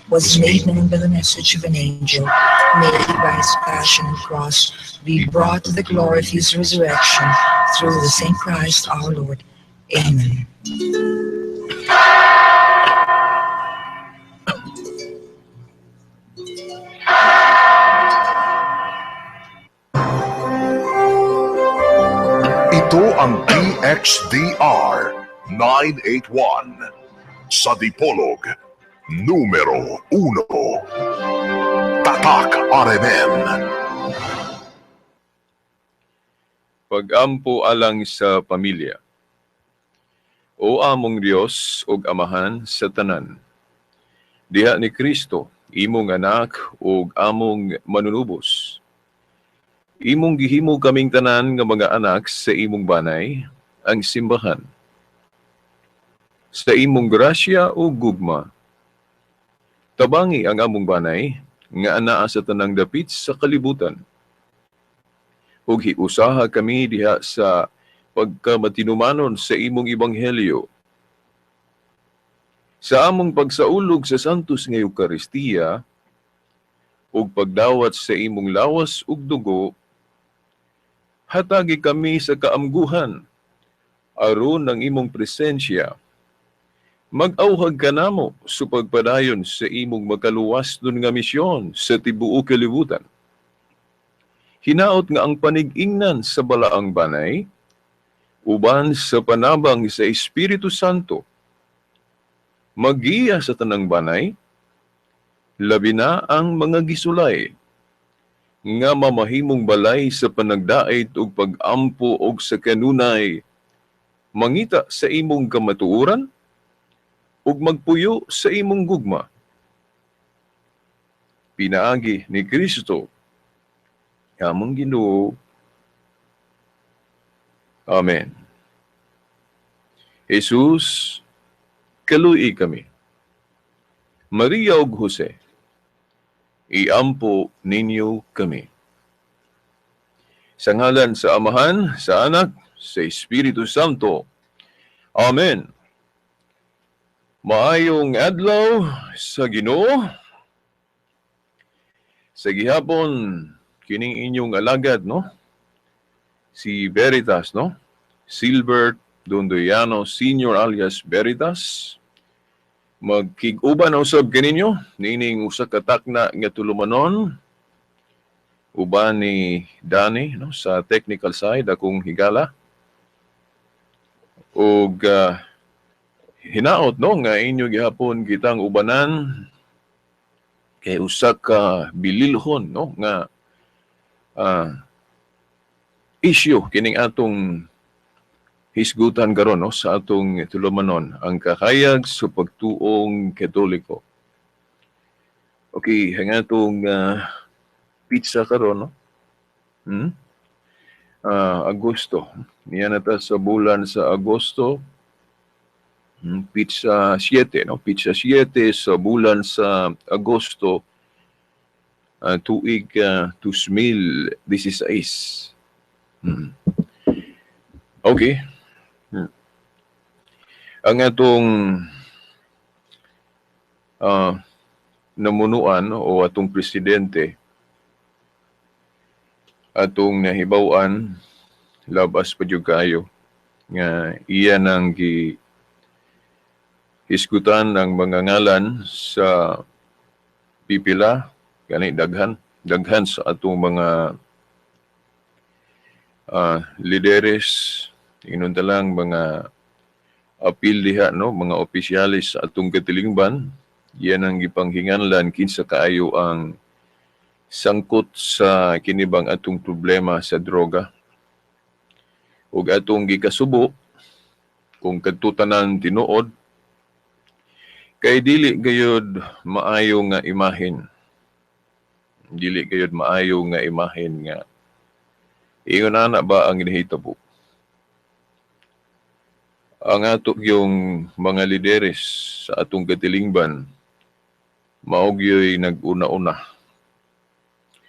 was made known by the message of an angel, may by his passion and cross be brought to the glory of his resurrection, through the same Christ our Lord. Amen. Ito ang DXDR 981 sa Dipolog, numero 1. Tatak RMN. Pag-ampo alang sa pamilya. O among Dios ug Amahan sa tanan, diha ni Kristo, imong anak ug among manunubos, imong gihimo kaming tanan nga mga anak sa imong banay, ang simbahan. Sa imong grasya ug gugma, tabangi ang among banay nga anaa sa tanang dapit sa kalibutan. Ug hiusaha kami diha sa pagkamatinumanon sa imong ebanghelyo. Sa among pagsaulog sa Santos nga Eukaristiya ug pagdawat sa imong lawas ug dugo, hatagi kami sa kaamguhan aron ang imong presensya. Mag-awhag kanamo sa pagpadayon sa imong makaluwas dun nga misyon sa tibuok kalibutan. Hinaot nga ang panig-ingnan sa balaang banay, uban sa panabang sa Espiritu Santo, magiya sa tanang banay, labi na ang mga gisulay, nga mamahimong balay sa panagdait ug pag-ampo og sa kanunay, mangita sa imong kamatuoran, ug magpuyo sa imong gugma. Pinaagi ni Kristo, among Ginoo. Amen. Jesus, kaluoy kami. Maria ug Jose, iampo ninyo kami. Sa ngalan sa Amahan, sa Anak, sa Espiritu Santo. Amen. Maayong adlaw sa Ginoo. Sa gihapon kining inyong alagad, no? Si Veritas, no? Silbert Dondoyano Senior alias Veritas. Magkig-uban na usab kaninyo niining usa ka takna nga tulumanon uban ni Danny, no, sa technical side akong higala. Ug hinaot, no, nga inyo gihapon kitang ubanan kay usa ka bililhon, no, nga issue kining atong hisgutan karon, no, sa atong tulumanon, ang kahayag sa pagtuong Katoliko. Okay, ang atong pizza karon, no? Agosto. Niya na ta sa bulan sa Agosto. Pizza 7, no? Pizza 7 sa bulan sa Agosto, tuig 2016. Okay. Ang atong namunuan o atong presidente, atong nahibaw-an, labas pa jud kayo nga iya nang gi hisgutan ang mga ngalan sa pipila, gani daghan sa atong mga lideres, ingon ta lang mga apil diha, no, mga opisyalis sa atong katilingban, yan ang gipanghinganlan kinsa kaayo ang sangkot sa kinibang atong problema sa droga. Ug atong gikasubo kung kadto tanan tinuod, kay dili gayud maayo nga imahin. Dili gayud maayo nga imahin nga ingon ana ba ang nahitabo. Ang ato yung mga lideres sa atong katilingban mao gyoy nag-una-una.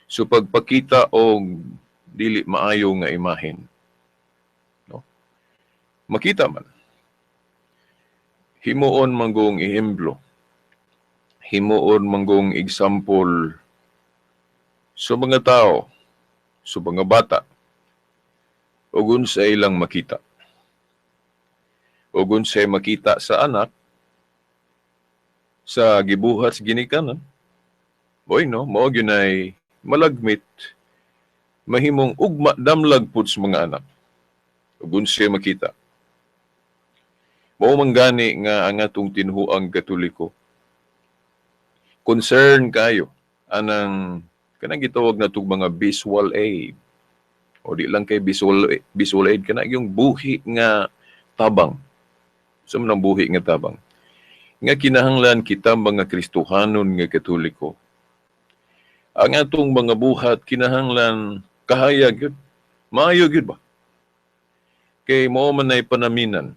So pagpakita og dili maayo nga imahin, no? Makita man. Himuon manggong ehemplo. Himuon manggong example sa mga tao, sa mga bata, ug unsa ilang makita. Ug unsay makita sa anak sa gibuhat sa ginikanan, boy no, mao gyud malagmit mahimong ugma damlag pud sa mga anak. Ug unsay makita. Mao man gani nga ang atong tinuhuang Katoliko, concern kayo anang kanang gitawag natong mga visual aid. O di lang kay visual aid, kana yung buhi nga tabang. Sa man ang buhi nga tabang nga kinahanglan kita mga Kristohanon nga Katoliko. Ang atong mga buhat kinahanglan kahayag gyud. Maayo gyud ba? Kay mao man ay panaminan.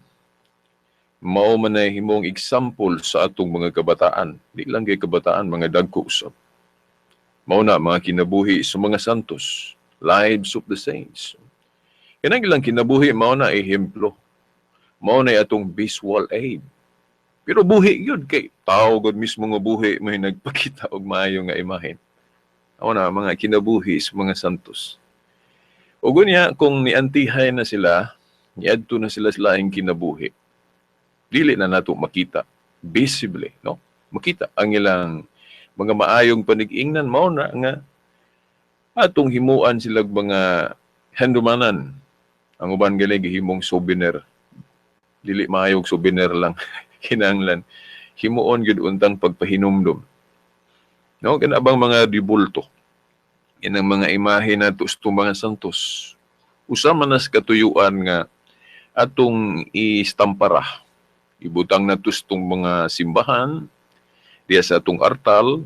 Mao man ay himong example sa atong mga kabataan. Di lang kay kabataan, mga dagko usab. Mao na mga kinabuhi sa mga santos, lives of the saints. Kanang ilang kinabuhi mao na ehemplo. Mao na atong visual aid. Pero buhi gyud kay tao gud mismo nga buhi may nagpakita og maayo nga imahen. Mao na mga kinabuhi sa mga santos. Ug unya kung niantihay na sila, niadto na sila sa laing kinabuhi, dili na nato makita visibly, no? Makita ang ilang mga maayong panig-ingnan, mao na nga atong himuan sila mga handumanan. Ang uban gali gihimong souvenir. Dili maayong souvenir lang. Kinahanglan himuon gyud untang pagpahinumdom. No, kana bang mga dibulto. Yan ang mga imahe nato sa mga santos. Usa man nas katuyuan nga atong istampara. Ibutang nato sa mga simbahan, diya sa atong artal,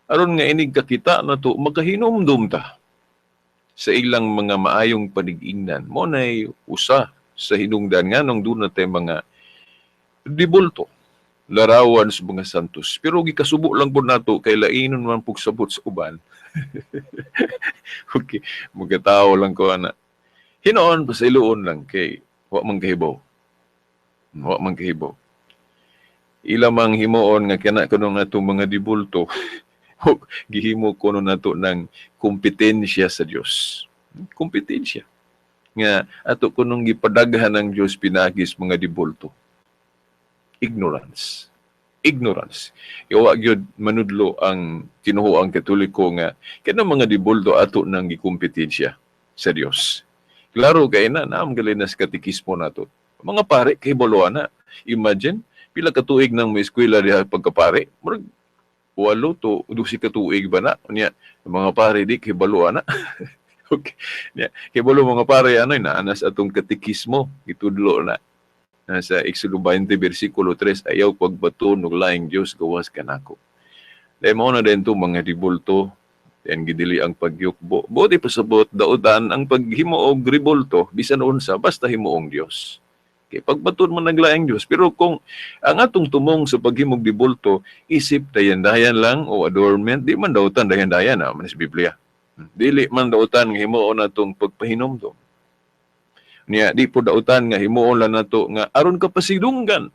aron nga inig kakita nato makahinumdum ta sa ilang mga maayong panig-ingnan. Mo nay usa sa hinungdan nganong doon na tay mga dibulto, larawan sa mga santos. Pero gikasubo lang po nato kay lainon man pug sabot sa uban. Okay, magkatao lang ko ana. Hinoon pasayloon lang kay wa man kahibaw. Wa man kahibaw. Ila mang himuon nga kana kuno nga atong mga dibulto, gihimo kuno nato ng kompetensya sa Dios. Kompetensya nga ato kunong gipadaghan ng Dios pinagis mga dibulto. Ignorance. Ignorance. Iwa gyud manudlo ang tinuhuang Katoliko nga kanang mga dibulto ato nang gikompetensya sa Dios. Klaro kay na naam gali na sa katekismo nato. Mga pare kay na. Imagine pila ka tuig nang mo eskwela diha pagkapare, murag 8 to 12 ka tuig ba na? Unya mga pare di kay na. Okay. Nya kay balo mga pare ano na anas atong katekismo gitudlo na. Nasa Exodo 20 versikulo 3, ayaw pagbato og laing Dios gawas kanako. Dahil mao na din to mga dibulto, yan gidili ang pagyukbo. Buti pasabot dautan ang paghimo og ribulto bisan unsa basta himuong Dios. Kay pagbaton man naglaing Dios, pero kung ang atong tumong sa paghimog dibulto isip dayan-dayan lang o adornment, di man dautan dayan-dayan na man sa Biblia. Dili man dautan nga himuon natong pagpahinomdom. Niya di po dautan nga himuon lang nato nga aron kapasidunggan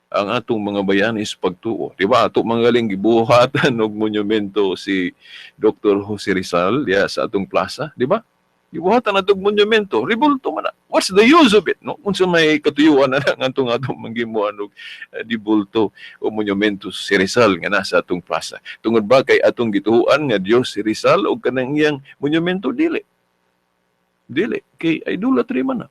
ang atong mga bayani sa pagtuo. Di ba? Ato mga galing gibuhatan og monumento si Dr. Jose Rizal diya sa atong plaza, di ba? Gibuhatan natong monumento, ribulto man na. What's the use of it? No? Unsa may katuyuan na lang atong atong manggimuan og dibulto o monumento si Rizal nga nasa atong plaza. Tungod ba kay atong gituohan nga Dios si Rizal o kanang iyang monumento? Dili. Dili kay idolatry man na.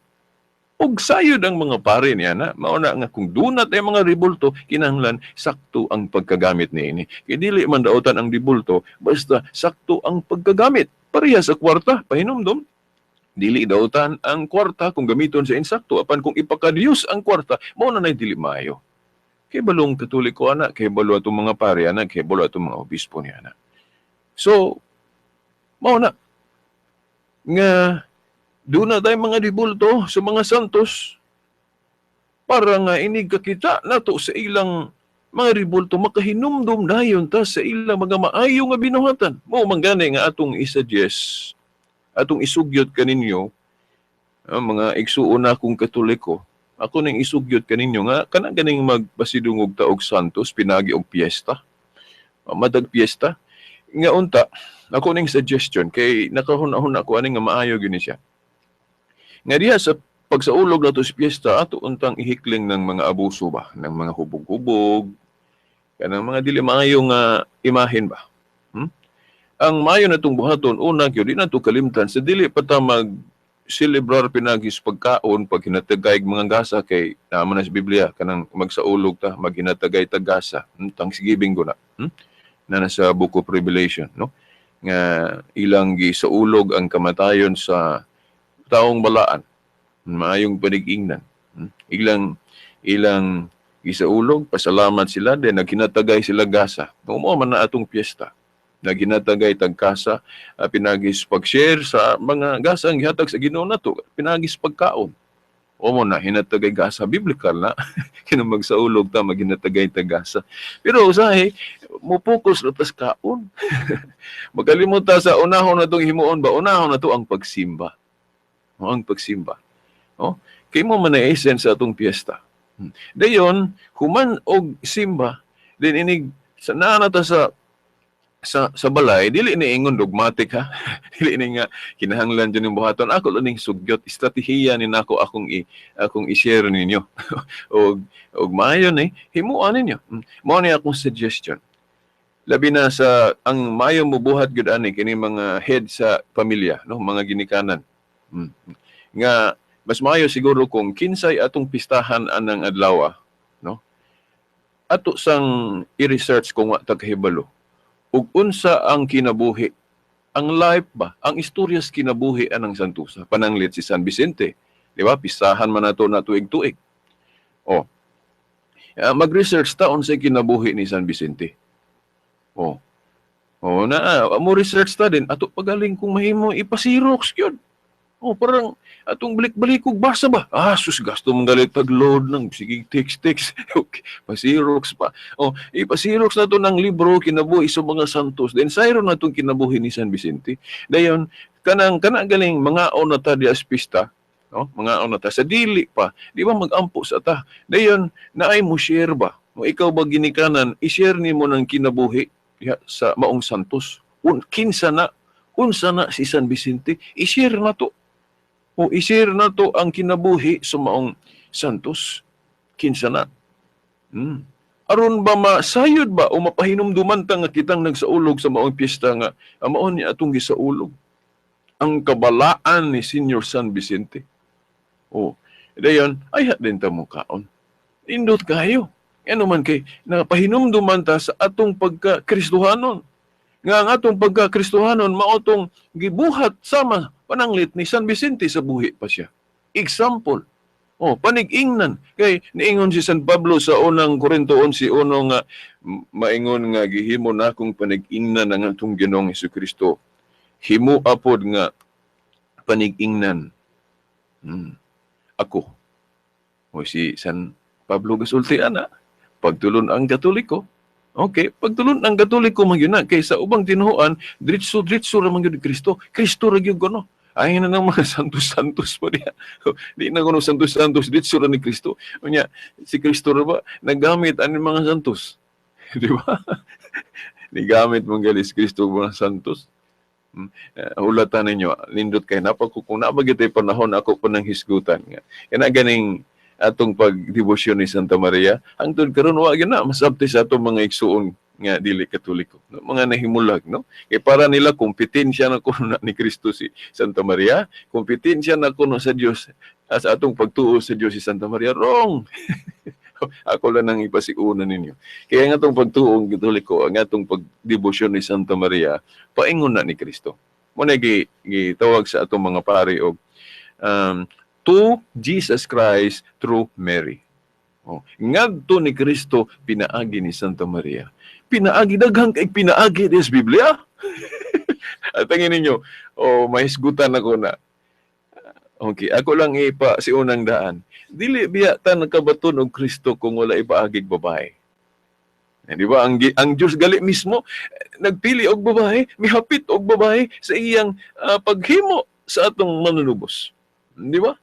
Og sayod ang mga pare niya na, mao na nga kung dunat ay mga ribulto, kinahanglan sakto ang pagkagamit niini. Kay dili man dautan ang dibulto, basta sakto ang pagkagamit. Pareha sa kwarta, pahinumdom. Dili dautan ang kwarta kung gamiton sa insakto, apan kung ipakadiyos ang kwarta, mao na nay dili maayo. Kay balong Katoliko ana, kay balo atong mga pare ana, kay balo atong mga obispo niya ana. So, mao na nga doon na tayo mga dibulto sa mga santos para nga inig kakita nato sa ilang mga ribulto makahinumdum dayon ta sa ilang mga maayo nga binuhatan. Mao man gani nga atong isuggest, atong isugyot kaninyo, mga igsuon na akong Katoliko, ako ning isugyot kaninyo nga kana ganing magpasidungog ta og santos pinagi og piyesta. Matag piyesta nga unta ako ning suggestion kay nakahuna-huna ko ani nga maayo gyud ni siya. Nga diha sa pagsaulog nato sa piyesta, ato untang ihikling ng mga abuso ba, ng mga hubog-hubog, kanang mga dili maayo nga imahen ba. Ang maayo natong buhaton una gyud, di nato kalimtan sa dili pa ta mag celebrar pinagis pagkaon, pag hinatagay mga gasa, kay naa man na sa Biblia kanang magsaulog ta, maghinatagay tag gasa, Thanksgiving ko na, Na nasa Book of Revelation, no, nga ilang gisaulog ang kamatayon sa taong balaan, maayong panig-ingnan. Ilang gisaulog, pasalamat sila, then naghinatagay sila gasa. Mao man na atong piyesta, naghinatagay tagkasa, pinagis pag-share sa mga gasa ang gihatag sa Ginoo nato, pinagis pagkaon. O mo na hinatagay gasa, biblical na kina magsaulog ta, maghinatagay tag gasa. Pero usahay mo focus na tas kaon, magalimot ta sa unahon na tong himuon ba. Unahon na to ang pagsimba. O, ang pagsimba. Oh, kay mo man na essence sa atong piyesta. Dayon human og simba, then inig sa naa na ta sa balay, dili ni ingon dogmatic ha. Dili ni nga kinahanglan jud ning buhaton. Ako lang ning sugyot, estratehiya ni nako akong i-share ninyo. Og maayo ni himuan ninyo. Mao ni akong suggestion. Labi na sa ang maayo mobuhat gyud ani kini mga head sa pamilya, no, mga ginikanan. Nga mas maayo siguro kung kinsay atong pistahan anang adlaw, no? Ato sang i-research kung wa ta kahibalo ug unsa ang kinabuhi, ang life ba, ang istorya sa kinabuhi anang santusa. Pananglit si San Vicente, di ba? Pistahan man nato na tuig-tuig. Oh. Mag-research ta unsay kinabuhi ni San Vicente. Oh. Oh, na mo research ta din ato pagaling kung mahimo ipa-xerox gyud. Oh, parang atong balik-balik og basa ba? Ah, sus, gasto mong galit tag-load ng sige text text. Okay, pa-xerox pa. Oh, ipa-xerox na to ng libro kinabuhi sa mga santos. Then sayro na tong kinabuhi ni San Vicente. Dayon kanang kana galing mga na ta di pista, no? Mga na ta sa dili pa, di ba magampo sa ta. Dayon naay mo share ba? Mo ikaw ba ginikanan, i-share nimo ng kinabuhi diha sa maong santos. Kinsa na, unsa na si San Vicente, i-share na to. O i-share na to ang kinabuhi sa maong santos. Kinsa na. Aron ba masayod ba o mapahinumduman ta nga kitang nagsaulog sa maong piyesta nga ang maon ni atong gisaulog ang kabalaan ni Senior San Vicente. O, dayon ay din ta mo kaon. Indot kayo. Ano man kay napahinumduman ta sa atong pagka-Kristohanon. Nga ang atong pagka-Kristohanon mao tong gibuhat sama pananglit ni San Vicente sa buhi pa siya. Example. Oh, panig-ingnan kay niingon si San Pablo sa unang Korinto 11:1 nga maingon nga gihimo na akong panig-ingnan ang atong Ginoong Hesukristo. Himo apod nga panig-ingnan. Ako. O si San Pablo gasulti ana, pagtulon ang Katoliko. Okay, pagtulon ang Katoliko man gyud na kay sa ubang tinuohan diretso-diretso ra man gyud ni Kristo. Kristo ra gyud kuno. Ay na ng mga santos-santos pa diya. Di na kuno santos-santos, diretso ra ni Kristo. Unya, si Kristo ra ba nagamit ani mga santos? Di ba? Nigamit mong gali si Kristo mga santos. Hulatan ninyo, nindot kay napako kung nabagitay panahon ako pa ng hisgutan nga. Kana ganing atong pagdebosyon ni Santa Maria, hangtod karon wa gyud na masabti sa atong mga igsuon nga dili Katoliko, no? Mga nahimulag, no? Kay para nila kompetensya na kuno na ni Kristo si Santa Maria, kompetensya na kuno sa Dios sa atong pagtuo sa Dios si Santa Maria. Wrong. Ako lang ang ipasiuna ninyo. Kaya ang atong pagtuong Katoliko, ang atong pagdebosyon ni Santa Maria, paingon na ni Kristo. Mo na gitawag sa atong mga pari og to Jesus Christ through Mary. Oh, ngadto ni Kristo pinaagi ni Santa Maria. Pinaagi, daghang kay pinaagi des Biblia. At tingin ninyo, oh, mahisgutan ako na. Okay, ako lang ipa si unang daan. Dili biya ta nakabaton og Kristo kung wala ipaagig babae. Di ba? Ang Diyos gali mismo nagpili og babae, mihapit og babae sa iyang paghimo sa atong manunubos. Di ba?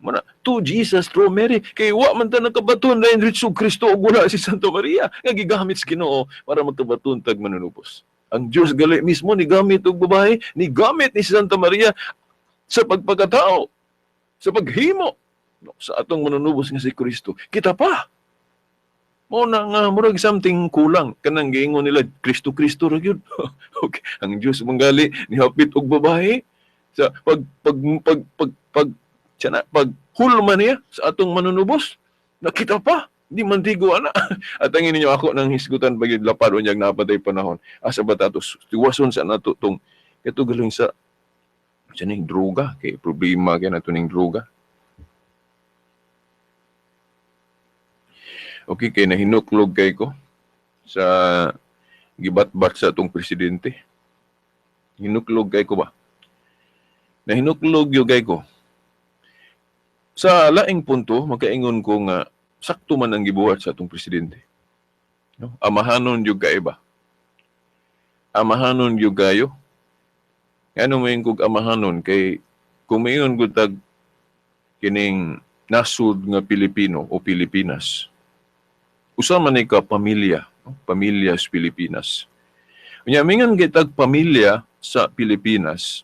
Muna, to Jesus through Mary. Kay wa man ta nakabaton na diretso Kristo ug wala si Santa Maria nga gigamit sa Ginoo para magkabaton tag manunubos. Ang Diyos gali mismo ni gamit og babae, ni gamit ni Santa Maria sa pagpagkatao, sa paghimo, no, sa atong manunubos nga si Kristo. Kita pa. Mao na nga murag something kulang kanang giingon nila Kristo Kristo ra gyud. Okay, ang Diyos manggali ni hapit og babae sa pag pag pag pag pag tiyan pag hulma niya sa atong manunubos. Nakita pa, di man tigo ana. At ang ninyo ako nang hisgutan pag lapad unyag napatay panahon. Asa ba ta ato tiwason sa nato tong kato galing sa ning droga kay problema kay nato ning droga. Okay, kay nahinuklog kay ko sa gibatbat sa atong presidente. Hinuklog kay ko ba? Nahinuklog yung kay ko. Sa laing punto, makaingon ko nga sakto man ang gibuhat sa atong presidente. No? Amahanon yung kay ba? Amahanon yung kayo. Ano may kog amahanon kay kung maingon ko tag kining nasud nga Pilipino o Pilipinas. Usa man ni ka pamilya, no? Pamilya sa Pilipinas. Unya mingon kitag pamilya sa Pilipinas.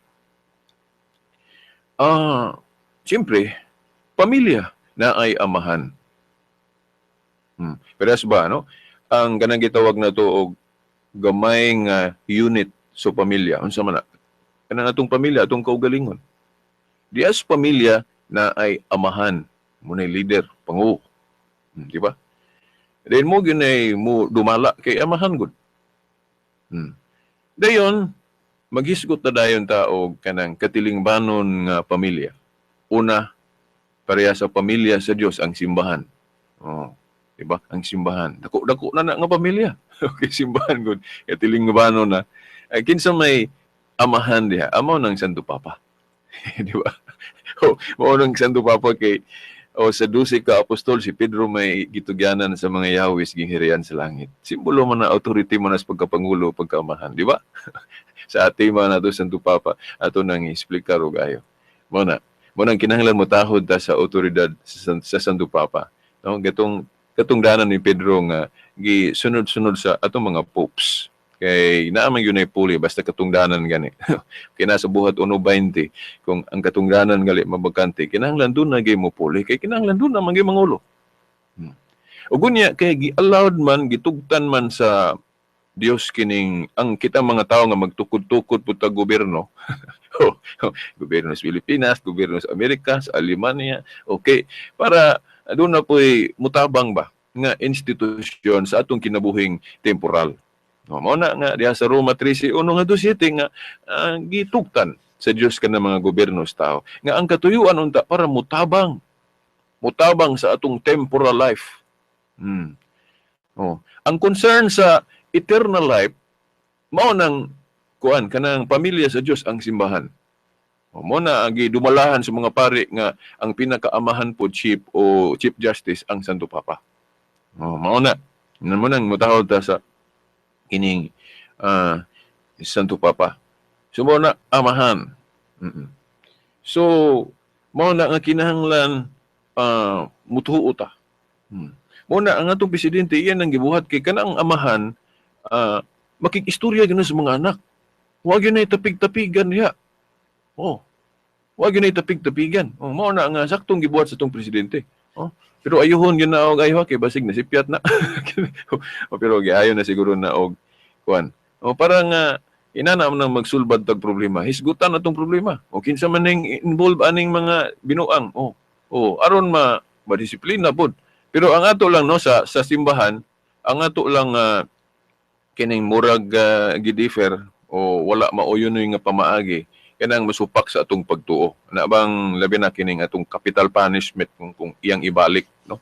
Siyempre, pamilya na ay amahan. Parehas ba, no? Ang kanang gitawag na to og gamay nga unit sa pamilya. Unsa man na? Kanang atong pamilya, atong kaugalingon. Dias pamilya na ay amahan. Muna'y leader, pangulo. Di ba? Then mo gyud mo dumala kay amahan gud. Dayon maghisgot na dayon ta og kanang katilingbanon nga pamilya. Una, pareha sa pamilya sa Dios ang simbahan. Oh, di ba? Ang simbahan. Dako-dako na na nga pamilya. Okay, simbahan gud. Katilingbanon na. Ay, kinsa may amahan diha? Amo ng Santo Papa. Di ba? Oh, mao ng Santo Papa kay o sa 12 ka apostol si Pedro may gitugyanan sa mga Yahweh ginghirian sa langit. Simbolo man na authority man sa pagkapangulo, pagkaamahan, di ba? Sa tema nato Santo Papa ato nang explicar og ayo. Mao nang kinahanglan mo tahod ta sa otoridad sa Santo Papa. No, gatong katungdanan ni Pedro nga gisunod-sunod sa atong mga popes. Kay naa man gyud nay puli basta katungdanan gani. Kay nasa buhat 1:20 kung ang katungdanan gali mabagkante kinahanglan dun na gyud mo puli kay kinahanglan dun na man gyud mangulo. Ug unya kay gi-allowed man gitugtan man sa Dios kining ang kita mga tawo nga magtukod-tukod pud ta gobyerno. Gobyerno sa Pilipinas, gobyerno sa Amerika, sa Alemanya, okay, para doon na po'y mutabang ba nga institusyon sa atong kinabuhing temporal. No, mao na nga diha sa Roma 13:1 nga 7 nga gitugtan sa Dios kana mga gobyerno sa tao nga ang katuyuan unta para mutabang mutabang sa atong temporal life. Oh, ang concern sa eternal life mao nang kuan kanang pamilya sa Dios ang simbahan. Oh, mao na ang gidumalahan sa mga pari nga ang pinakaamahan po chief o chief justice ang Santo Papa. Oh, mao na. Mo nang mutahol ta sa kining Santo Papa. So mao na amahan. So mao na nga kinahanglan mutuo ta. Mao na ang atong presidente iyan ang gibuhat kay kanang amahan makikistorya gyud sa mga anak. Wa gyud nay tapig-tapigan diha. Oh. Wa gyud nay tapig-tapigan. Oh, mao na nga saktong gibuhat sa atong presidente. Oh. Pero ayuhon gyud na og ayo kay basig na sipyat na. O, pero giayo na siguro na og kuan. O para nga inana man nang magsulbad tag problema. Hisgutan atong problema. O kinsa man ning involve aning mga binuang. Oh. Oh, aron ma madisiplina pod. Pero ang ato lang no sa simbahan, ang ato lang kining murag gidifer o wala mauyon nga pamaagi kanang masupak sa atong pagtuo. Na bang labi na kining atong capital punishment kung iyang ibalik, no?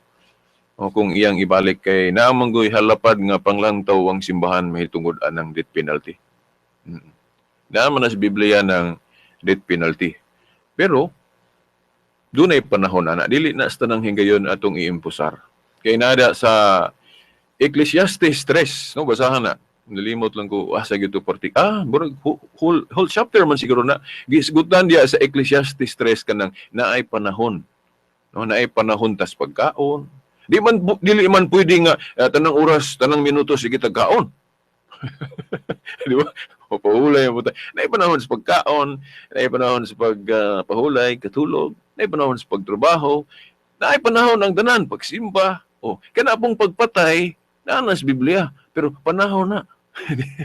O kung iyang ibalik kay naa man goy halapad nga panglantaw ang simbahan mahitungod anang death penalty. Naa man na sa Biblia ng death penalty. Pero dunay panahon ana dili na sa tanang higayon atong iimpusar. Kay nada sa Ecclesiastes 3, no, basahan na. Nalimot lang ko asa gyud to parti. Murag whole chapter man siguro na. Gisgutan diya sa Ecclesiastes 3 kanang naay panahon. No, naay panahon tas pagkaon. Di man dili man pwede nga tanang oras, tanang minuto sige tagkaon. Di ba? O pahulay mo ta. Naay panahon sa pagkaon, naay panahon sa pagpahulay, katulog, naay panahon sa pagtrabaho, naay panahon ang tanan pagsimba. O kana pong pagpatay naa na sa Biblia, pero panahon na.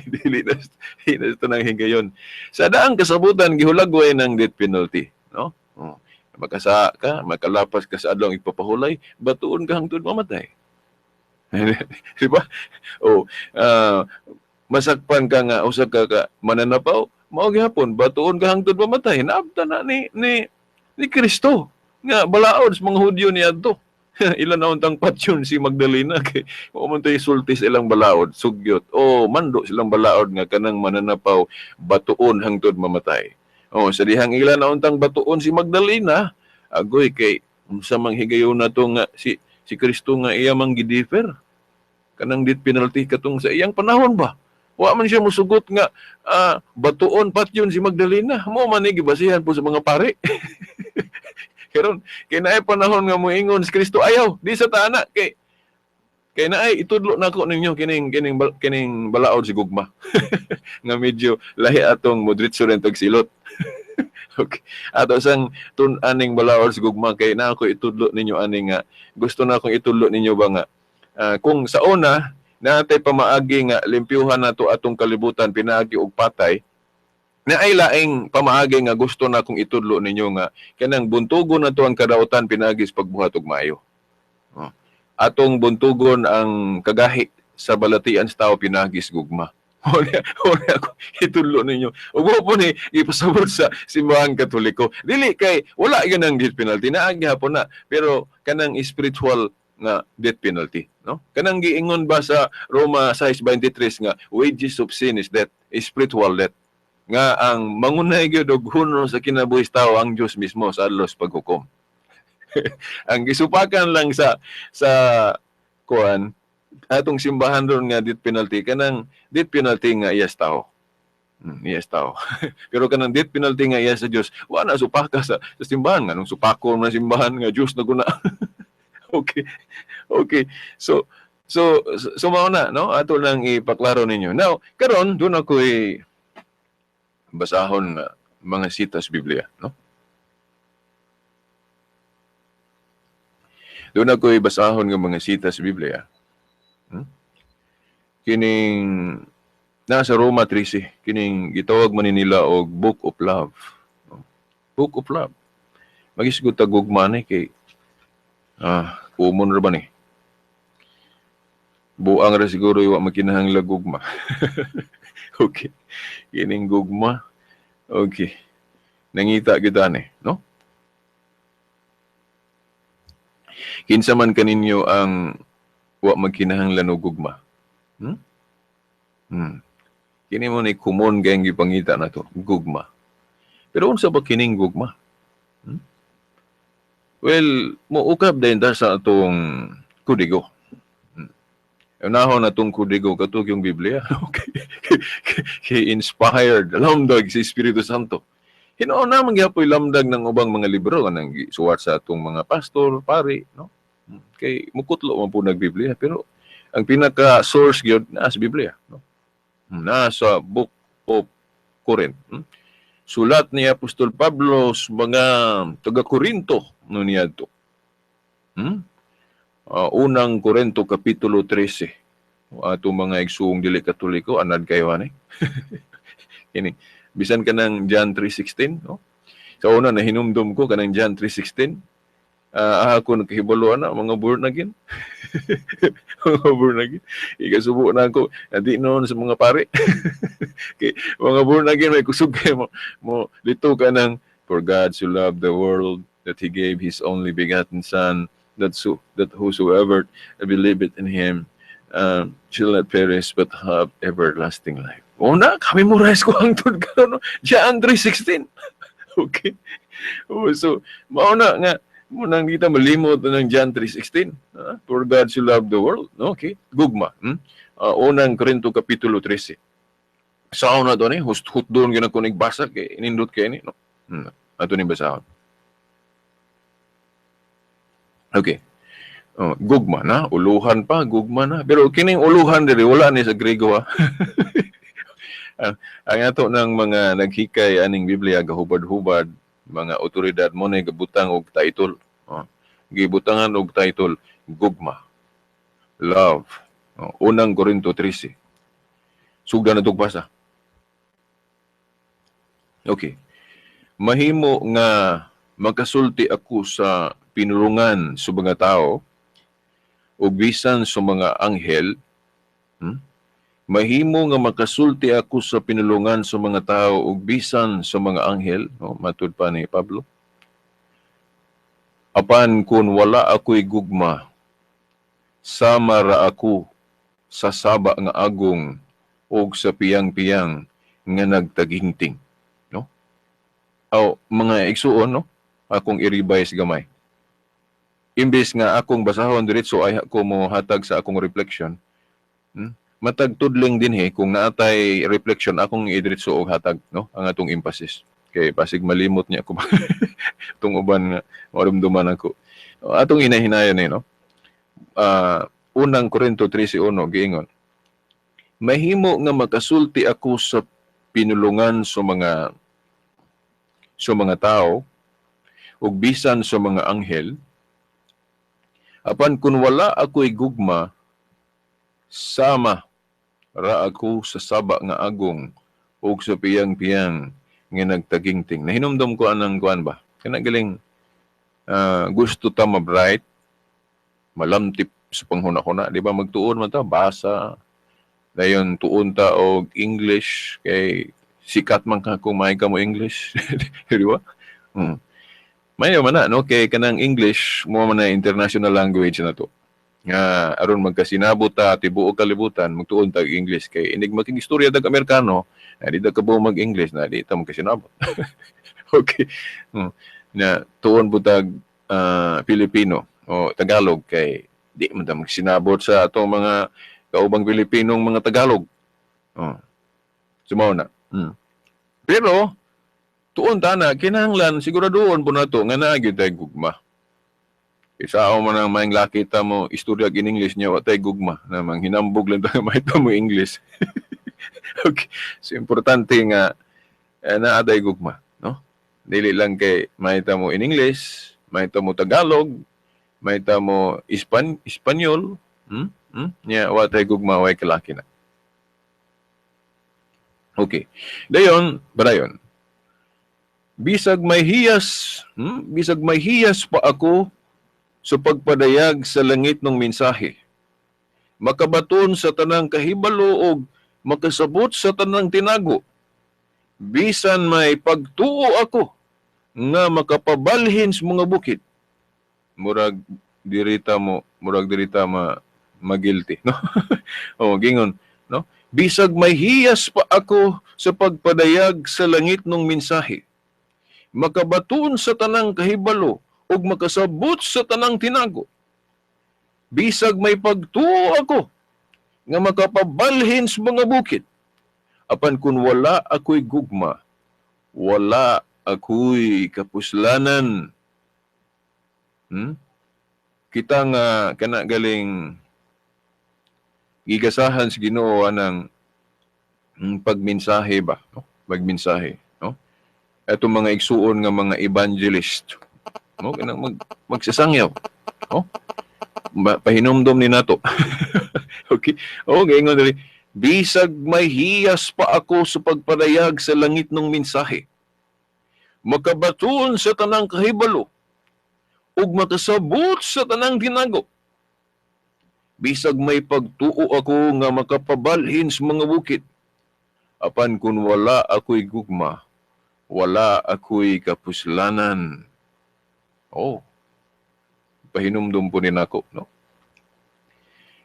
Dili na dili na tanang higayon. Sa daang kasabutan gihulagway ng death penalty, no? Oh. Makasa ka, makalapas ka sa adlong ipapahulay, batuon ka hangtod mamatay. Di ba? O masakpan ka nga usa ka, ka mananapaw, mao gihapon batuon ka hangtod mamatay. Naabta na ni Kristo nga balaod sa mga Hudyo niadto. Ilan na untang patyon si Magdalena kay wa man tay sulti sa ilang balaod, sugyot. O mando silang balaod nga kanang mananapaw batuon hangtod mamatay. O sa dihang ila na untang batuon si Magdalena, agoy kay unsa mang higayon nato nga si Kristo nga iya mang gidefer kanang death penalty katong sa iyang panahon ba? Wa man siya musugot nga batuon patyon si Magdalena. Mo man ni gibasihan po sa mga pare. Karon kay naay panahon nga moingon si Kristo ayaw di sa taana kay kay naay itudlo nako ninyo kining kining kining balaod si gugma nga medyo lahi atong modritso rin tag silot. Okay. Ato sang tun-aning balaod si gugma kay naa ko itudlo ninyo ani nga gusto na akong itudlo ninyo ba nga kung sa una natay pamaagi nga limpyuhan nato atong kalibutan pinaagi og patay, naay laing pamaagi nga gusto na akong itudlo ninyo nga kanang buntugon nato ang kadautan pinaagi sa pagbuhat og maayo. Oh. Atong buntugon ang kagahi sa balatian sa tao pinaagi sa gugma. Wala ako itudlo ninyo. Ug mo po ni ipasabot sa Simbahang Katoliko. Dili kay wala gyud ang death penalty, naa gihapon na, pero kanang spiritual nga death penalty, no? Kanang giingon ba sa Roma 6:23 nga wages of sin is death, spiritual death. Nga ang mangunay gyud og huno sa kinabuhi sa tao ang Dios mismo sa adlaw sa paghukom. Ang gisupakan lang sa kuan atong simbahan ron nga death penalty kanang death penalty nga iyas tao. Iyas tao. Pero kanang death penalty nga iya sa Dios, wa na supaka sa simbahan nganong supako man simbahan nga Dios na guna. Okay. Okay. So mao na, no? Ato lang ipaklaro ninyo. Now, karon doon ako'y basahon nga mga sitas Biblia, no? Doon ako'y basahon nga mga sitas Biblia. Kining nasa Roma 13, kining gitawag man nila og Book of Love. Book of Love. Magisgot ta gugma ni kay common ra ba ni? Buang ra siguro wa makinahanglag gugma. Okay. Kining gugma. Okay. Nangita gyud ani, no? Kinsa man kaninyo ang wa magkinahanglan og gugma? Kini mo ni common kay gipangita nato, gugma. Pero unsa ba kining gugma? Well, moukab din ta sa atong kodigo. Unahon atong kodigo katug yung Biblia. Okay. He inspired lamdag si Espiritu Santo. Hinuon na man gyapoy lamdag ng ubang mga libro kanang gisuwat sa atong mga pastor, pari, no? Kay mukutlo man po nag Biblia, pero ang pinaka source gyud naa sa Biblia, no? Naa sa Book of Corinth. Sulat ni Apostol Pablo sa mga taga-Korinto no niadto. Unang Korinto kapitulo 13. Atong mga igsuong dili Katoliko anad kayo ani. Kini bisan kanang John 3:16, no? Sa una nahinumdum ko kanang John 3:16. Ako nagkahibalo ana mga born again. Mga born again. Ikasubo na ako di noon sa mga pare. Okay, mga born again may kusog kay mo dito ka ng for God so loved the world that he gave his only begotten son that whosoever believeth in him shall not perish but have everlasting life. O na, kami mo rice ko ang tud karon, no? John 3:16. Okay. Oh, so mao na nga munang kita malimot na ng John 3:16. For God so loved the world. Okay. Gugma. Unang Korinto kapitulo 13. Sa una to ni hutdon gyud ako nagbasa kay inindot kay ni, no? Ato ni basahon. Okay. Oh, gugma na, uluhan pa, gugma na. Pero kining uluhan diri wala ni sa Grego ha. Ang ato ng mga naghikay aning Biblia gahubad-hubad, mga otoridad mo na gabutang og title. Oh, gibutangan og title gugma. Love. Oh, Unang Korinto 13. Sugdan na basa. Okay. Mahimo nga makasulti ako sa pinulungan sa mga tao ug bisan sa mga anghel. Mahimo nga makasulti ako sa pinulungan sa mga tao ug bisan sa mga anghel, no? Matud pa ni Pablo. Apan kung wala ako'y gugma, sama ra ako sa saba nga agong ug sa piyang-piyang nga nagtagingting, no? Aw, mga igsuon, no? Akong i-revise gamay. Imbes nga akong basahon diretso ay ako mo hatag sa akong reflection. Matag tudling dinhi kung naatay reflection akong idiretso og hatag, no, ang atong emphasis kay basig malimot niya ako itong uban nga marumduman ako atong hinahinayon eh, no? Unang Korinto 13:1 giingon, mahimo nga makasulti ako sa pinulungan sa mga tao ug bisan sa mga anghel, apan kun wala ako'y gugma, sama ra ako sa saba nga agong ug sa piyang-piyang nga nagtagingting. Nahinumdom ko anang kuan ba? Kana galing gusto ta ma-bright, malamtip sa panghuna-huna, di ba magtuon man ta basa, dayon tuon ta og English kay sikat man ka kung may ka mo English, di ba? Mayo man na, no? Kay kanang English mo man na international language na to. Nga aron magkasinabot ta tibuok kalibutan, magtuon tag English kay inig makigistorya tag Amerikano, na di ta kabalo mag-English na di ta magkasinabot. Okay. Na tuon po tag Pilipino o Tagalog kay di man ta magsinabot sa atong mga kaubang Pilipinong mga Tagalog. Oh. Sumaw na. Pero tuon ta na kinahanglan siguraduhon po nato nga naa gyud tay gugma. Isa man ang maing laki ta mo istorya in English niya wa tay gugma na manghinambog lang ta may mo English. Okay. So importante nga naa tay gugma, no? Dili lang kay mahita mo in English, mahita mo Tagalog, mahita mo Espanyol, Nya wa tay gugma, way kalaki na. Okay. Dayon, barayon. Bisag may hiyas, Bisag may hiyas pa ako sa pagpadayag sa langit ng mensahe, makabaton sa tanang kahibalo og makasabot sa tanang tinago. Bisan may pagtuo ako nga makapabalhin sa mga bukid. Murag dirita ma magilty, no? Oh, gingon, no? Bisag may hiyas pa ako sa pagpadayag sa langit ng mensahe, makabaton sa tanang kahibalo ug makasabot sa tanang tinago. Bisag may pagtuo ako nga makapabalhin sa mga bukid, apan kun wala ako'y gugma, wala ako'y kapuslanan. Kita nga kana galing gigasahan sa Ginoo anang pagmensahe ba, no? Pagmensahe, no? Atong mga igsuon nga mga evangelist, no? Kanang magsasangyaw, no? Pahinumdom ni nato. Okay. Oh, gaingon diri, bisag may hiyas pa ako sa pagpadayag sa langit ng mensahe, makabaton sa tanang kahibalo ug makasabot sa tanang tinago. Bisag may pagtuo ako nga makapabalhin sa mga bukid, apan kun wala ako'y gugma, wala ako'y kapuslanan. Oh, pahinumdum po ni nako, no?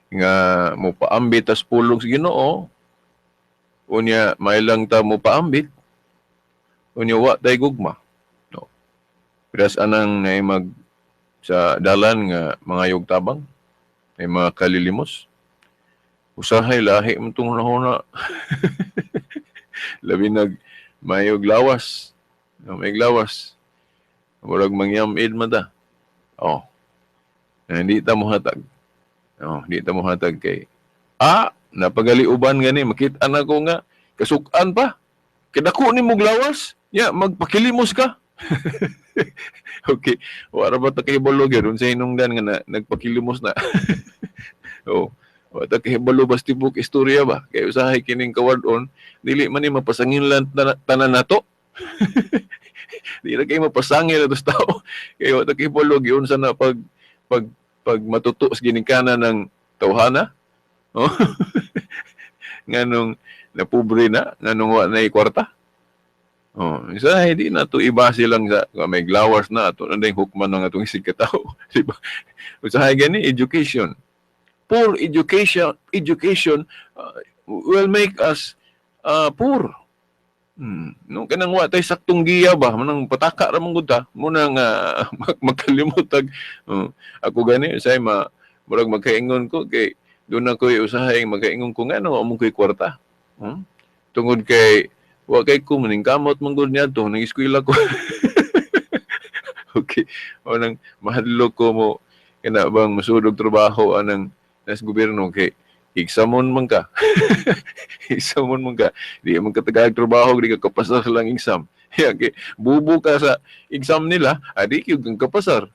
Nga mo paambit tas pulong sa Ginoo, unya may lang ta mo paambit, unya wa tay gugma, no? Piras anang na mag sa dalan nga mga tabang, may mga kalilimos. Usahay lahi mo itong huna. Labi nag mayog lawas. No, may lawas. Murag mangyamid man ta. Oh. Hindi ta mohatag. Oh, hindi ta mohatag kay napagali uban gani makita na ko nga kasukan pa. Kadako ni mo lawas, ya magpakilimos ka. Okay. Wala ba ta kahibalo gyud unsa hinungdan nga na, nagpakilimos na? Oh. Wa ta kahibalo bas tibok istorya ba? Kay usahay kining kawad-on, dili man ni mapasangil lang tanan nato. Di ra kay mapasangil ato sa tao. Kay wa ta kahibalo giunsa na pag pag pag matuto sa ginikanan ng tawhana. Oh. Nganong napobre na, nganong wa na kwarta. Oh, isa hindi na to ibase lang sa may glawas na ato na hukman ng atong isig katao, di ba? Usahay gani education. Poor education education will make us poor. No, kanang wa tay saktong giya ba, manang pataka ra man gud ta, muna nga magkalimot ag ako gani say ma murag magkaingon ko kay doon ako usahay magkaingon ko ngano wa mo koy kwarta. Tungod kay wa kay ko maning kamot man gud niadto nang eskwela ko. Okay. O nang mahadlok ko mo kana bang musudog trabaho anang nas gobyerno kay examon man ka. Examon man ka. Di man ka tagaag trabaho, di ka kapasar lang exam. Ya, kay bubo ka sa exam nila, adi gyud kang kapasar.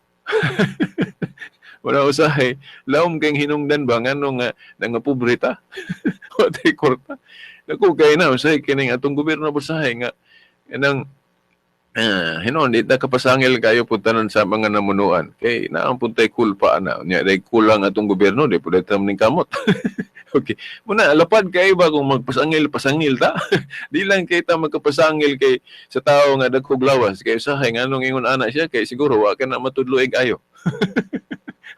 Wala usahay, laom kay hinungdan ba ngano nga nangapobre ta? Wa tay kwarta. Naku kay na usahay kining atong gobyerno usahay nga kanang hinon di ta kapasangil kayo pud tanan sa mga namunuan kay naa pud tay kulpa ana nya day kulang atong gobyerno, di pud ta ning kamot. Okay, muna lapad kay ba kung magpasangil pasangil ta. Di lang kay ta magkapasangil kay sa tawo nga dagkog lawas kay usahay nganong ingon ana siya kay siguro wa ka na matudloig ayo.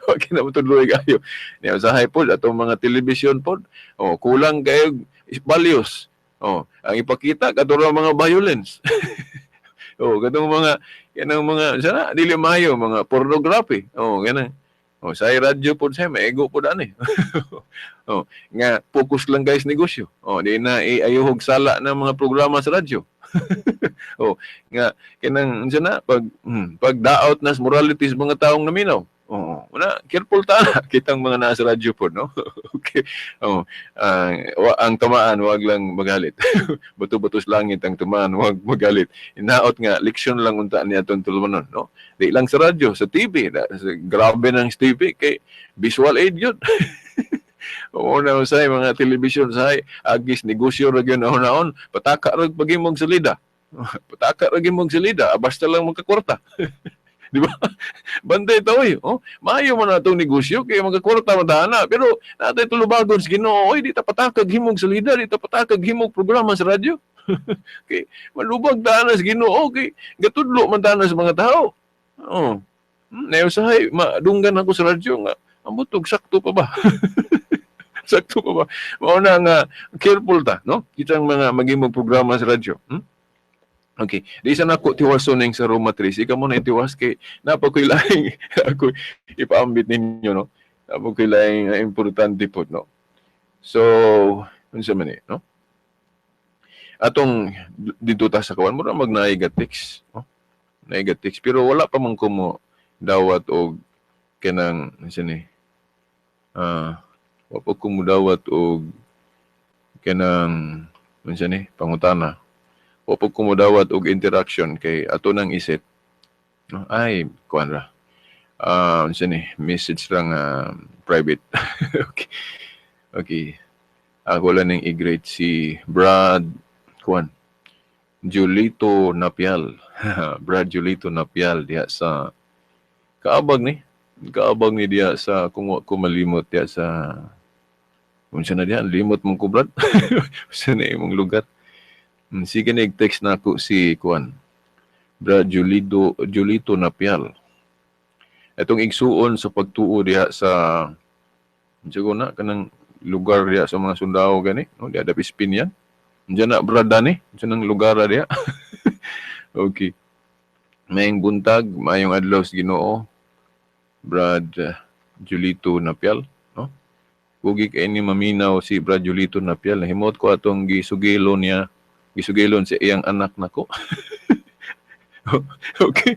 Wa ka na matudloig ayo. Nya usahay pod atong mga television pod, oh, kulang kayo values. Oh, ang ipakita kadto mga violence. Oh, katong mga kanang mga sana dili maayo mga pornography. Oh, kanang oh, sa radyo pod sa maego pod ani. Oh, nga focus lang guys negosyo. Oh, di na iayuhog sala ng mga programa sa radyo. Oh, nga kanang unsa na pag pagdaot nas morality sa mga taong naminaw. Oh, una careful ta na kitang mga nasa radyo pod, no? Okay. Oh, ang tamaan wag lang magalit. Bato-bato sa langit ang tamaan, wag magalit. Inaot nga leksyon lang unta ni atong tulumanon, no? Di lang sa radyo, sa TV, da, sa, grabe ng TV kay visual aid yun. Oo na usay mga television sa agis negosyo ra gyud naon, pataka ra pagimong salida. Pataka ra gyud salida, basta lang magkakwarta. Di ba? Bantay ta oy. Oh, maayo man atong negosyo kay magkakwarta man ta ana, pero natay tulubagon sa Ginoo, oy, di ta patakag himog salida, di ta patakag himog programa sa radyo. Kay malubag ta ana sa Ginoo kay gatudlo man ta ana sa mga tao. Oh. Usahay madunggan ako sa radyo nga ambot og sakto pa ba? Sakto pa ba? Mao na nga careful ta, no? Kitang mga magimong programa sa radyo. Okay. Di sa nako tiwason ning sa Roma 3. Ikaw mo na itiwas kay napa ko'y laing ako ipaambit ninyo, no? Napa ko'y laing importante po, no? So, unsa man ni, no? Atong dito ta sa kawan mura magnaay text, no? Naay text pero wala pa man ko mo dawat og kanang unsa ni? Wa pa ko mo dawat og kanang unsa ni pangutana. Wa pa ko modawat og interaction kay ato nang iset. No? Ay, kuan ra. Unsa ni message lang private. Okay. Okay. Ako lang ning i-greet si Brad kuan Julito Napial. Brad Julito Napial diha sa kaabag ni. Kaabag ni diha sa kung wa ko malimot diha sa unsa na diha limot mong ko Brad. Unsa na imong lugar? Sige na text na ako si kuan Brad Julito Napial. Itong igsuon sa pagtuo diha sa unsa ko na kanang lugar diha sa mga sundao gani, no, diha dapit Spin yan. Diyan na Brad dani, unsa nang lugar diha. Okay. Maayong buntag, maayong adlaw sa Ginoo. Brad Julito Napial, no? Kugi kay ni maminaw si Brad Julito Napial, nahimot ko atong gisugilon niya, gisugilon sa iyang anak nako. Okay.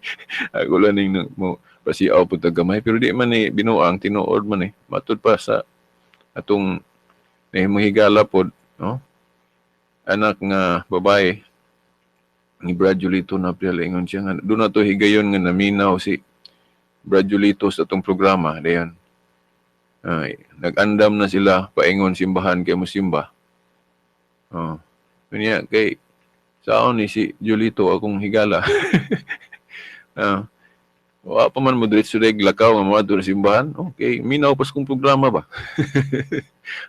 Ako lang ning mo Pasiaw pud ta gamay, pero di man ni binuang, tinuod man eh. Matud pa sa atong nahimong higala pod, no? Anak nga babae ni Brad Julito na pila, ingon siya nga doon na to higayon nga naminaw si Brad Julito sa atong programa dayon. Ay, nag-andam na sila paingon simbahan kay mosimba. Oh. Unya kay saon ni si Julito akong higala. Wa pa man mo diretso reg lakaw nga moadto sa simbahan. Okay, minaw pas kong programa ba.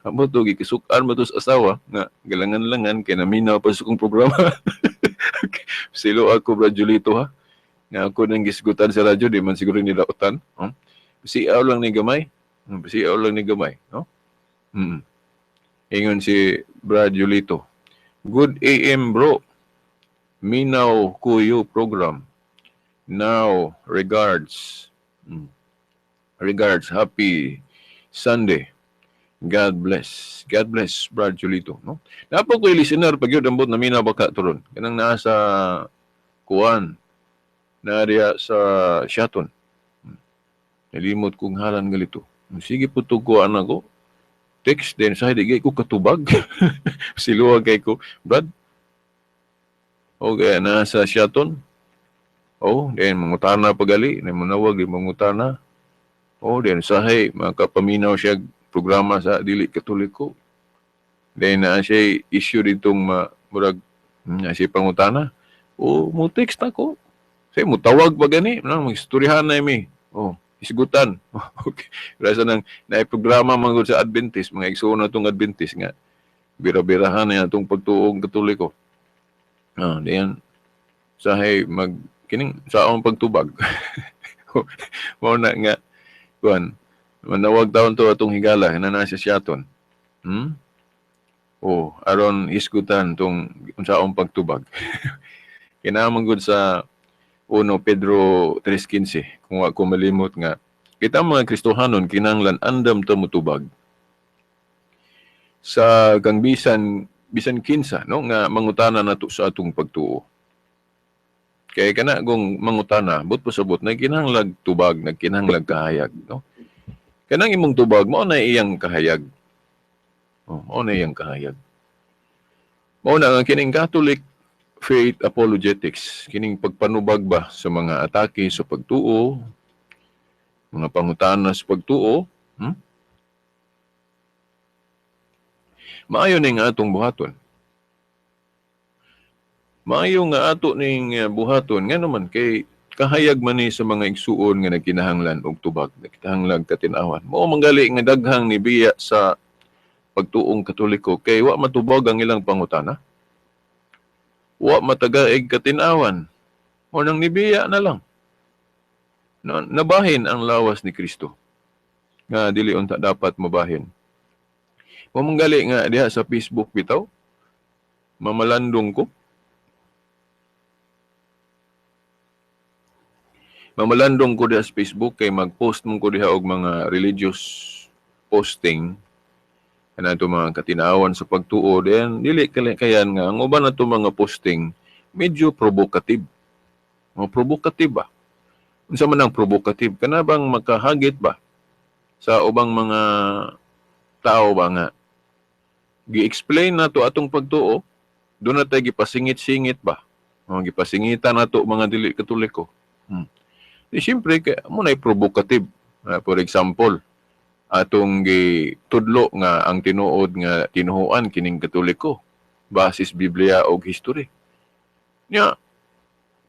Amo to gikisukan mo to sa asawa nga galangan-langan kay naminaw pas kong programa. Okay. Silo ako, Brad Julito, ha. Nga ako nang gisgutan sa radyo, di man siguro ni dautan. Oh. Siaw lang ni gamay. Siaw lang ni gamay, no? Ingon si Brad Julito. "Good AM, bro. Minaw kuyo program. Now, regards. Regards, happy Sunday. God bless." God bless, Brad Julito. No? Napo ko listener pag yun, ambot na minaw baka turon. Kanang naa sa kuan. Naa diya sa Siaton. Nalimot kong halan galito. Sige po tuguan ako. Text din sa di ko katubag. Siluwag kay ko, Brad. Okay, nasa Siaton. Oh, then mangutana pagali, then manawag di mangutana. Oh, then sahay makapaminaw siya programa sa dili Katoliko. Then naa siya issue ditong ma, murag na siya pangutana. Oh, mo text ako. Say mo tawag pa gani, nang magstoryahan na mi. Oh, isgutan. Okay. Rasa nang naay programa man gud sa Adventist, mga igsoon na tong Adventist nga bira-birahan na atong pagtuong Katoliko. Ah, diyan sahay mag kining sa akong pagtubag. Mao na nga kuan, manawag taon to atong higala na nasa Siaton. Oh, aron isgutan tong unsaong pagtubag. Kinahanglan gud sa 1 Pedro 3:15, kung wa ko malimot, nga kita mga Kristohanon kinahanglan andam ta motubag sa kang bisan bisan kinsa, no, nga mangutana nato sa atong pagtuo. Kay kana kung mangutana, but pasabot nagkinahanglag tubag, nagkinahanglag kahayag, no? Kanang imong tubag mao na iyang kahayag. Oh, mao na iyang kahayag. Mao na ang kining Catholic faith apologetics, kining pagpanubag ba sa mga atake sa pagtuo, mga pangutana sa pagtuo, Maayo ning atong buhaton. Maayo nga ato ning buhaton nga naman kay kahayag man ni sa mga igsuon nga nagkinahanglan og tubag, nagkinahanglan katin-awan. Mao manggali nga daghang nibiya sa pagtuong Katoliko kay wa matubag ang ilang pangutana. Wa matagaig katin-awan. Mao nang nibiya na lang. No, nabahin ang lawas ni Kristo nga dili unta dapat mabahin. Mao manggali nga diha sa Facebook bitaw, mamalandong ko. Mamalandong ko diha sa Facebook kay mag-post mo ko diha og mga religious posting kana ato mga katinawan sa pagtuo, then dili kayan nga ang uban nato mga posting medyo provocative. Mga provocative ba? Unsa man ang provocative? Kana bang makahagit ba sa ubang mga tao ba nga gi-explain nato atong pagtuo, doon na tayo gipasingit-singit ba? Mga gipasingitan nato mga dili Katoliko. Di siyempre, kay mo na provocative. For example, atong gitudlo nga ang tinuod nga tinuhuan kining Katoliko basis Biblia og history. Nya,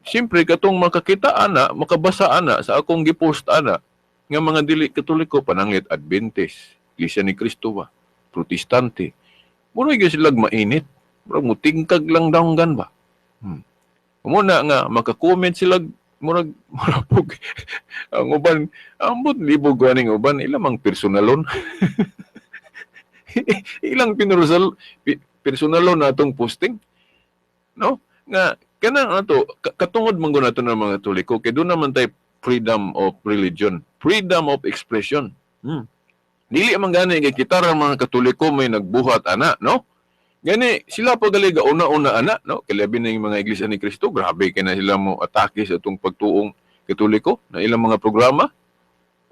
siyempre katong makakita ana, makabasa ana sa akong gipost ana nga mga dili Katoliko, pananglit Adventist, Iglesia ni Cristo ba, Protestante. Mura gyud sila mainit. Murag mutingkag lang danggan ba. Muna nga maka-comment sila murag murag ang uban ambot libog ganing uban ilang mang personalon. Ilang personalon na atong posting. No? Nga kanang ato katungod man gud nato ng mga Katoliko kay doon naman tay freedom of religion, freedom of expression. Dili man gani kay kita ra mga Katoliko may nagbuhat ana, no? Gani sila pa gali ga una-una ana, no? Kay labi na yung mga Iglesia ni Cristo, grabe kay na sila mo atake sa atong pagtuong Katoliko na ilang mga programa.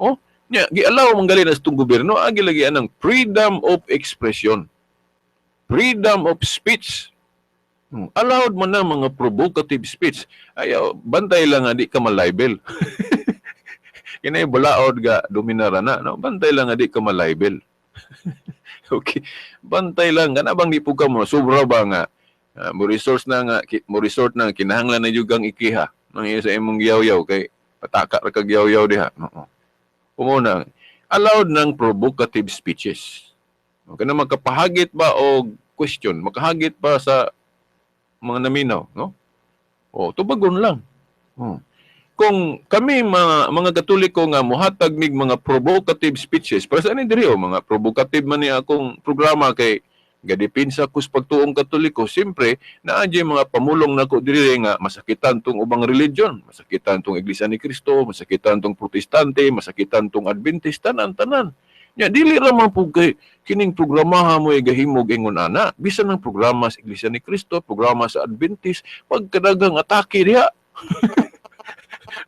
Oh, nya gi-allow man gali na sa itong gobyerno agi lagi anang freedom of expression. Freedom of speech. Allowed man na mga provocative speech. Ayaw, bantay lang nga di ka malibel. Kinay balaod ga dominara na, no? Bantay lang nga di ka malibel. Okay. Bantay lang kana bang di po ka mo sobra ba nga mo resource na nga mo resort na kinahanglan na jud kang ikiha nang iya sa imong giyaw-yaw kay pataka ra kag yaw-yaw diha. Oo. Umuna, allowed ng provocative speeches. Okay na makapahagit ba og question, makahagit ba sa mga naminaw, no? O, tubagon lang. Oh. Kung kami mga Katoliko nga muhatag mig mga provocative speeches, para sa ani diri oh, mga provocative man ni akong programa kay gadipinsa ko sa pagtuong Katoliko, siyempre naa jud mga pamulong nako diri nga masakitan tong ubang religion, masakitan tong Iglesia ni Cristo, masakitan tong Protestante, masakitan tong Adventist, tanan tanan. Nya dili ra man pud kay kining programaha mo gahimog ingon ana, bisan ang programa sa Iglesia ni Cristo, programa sa Adventist, pagkadagang atake diha.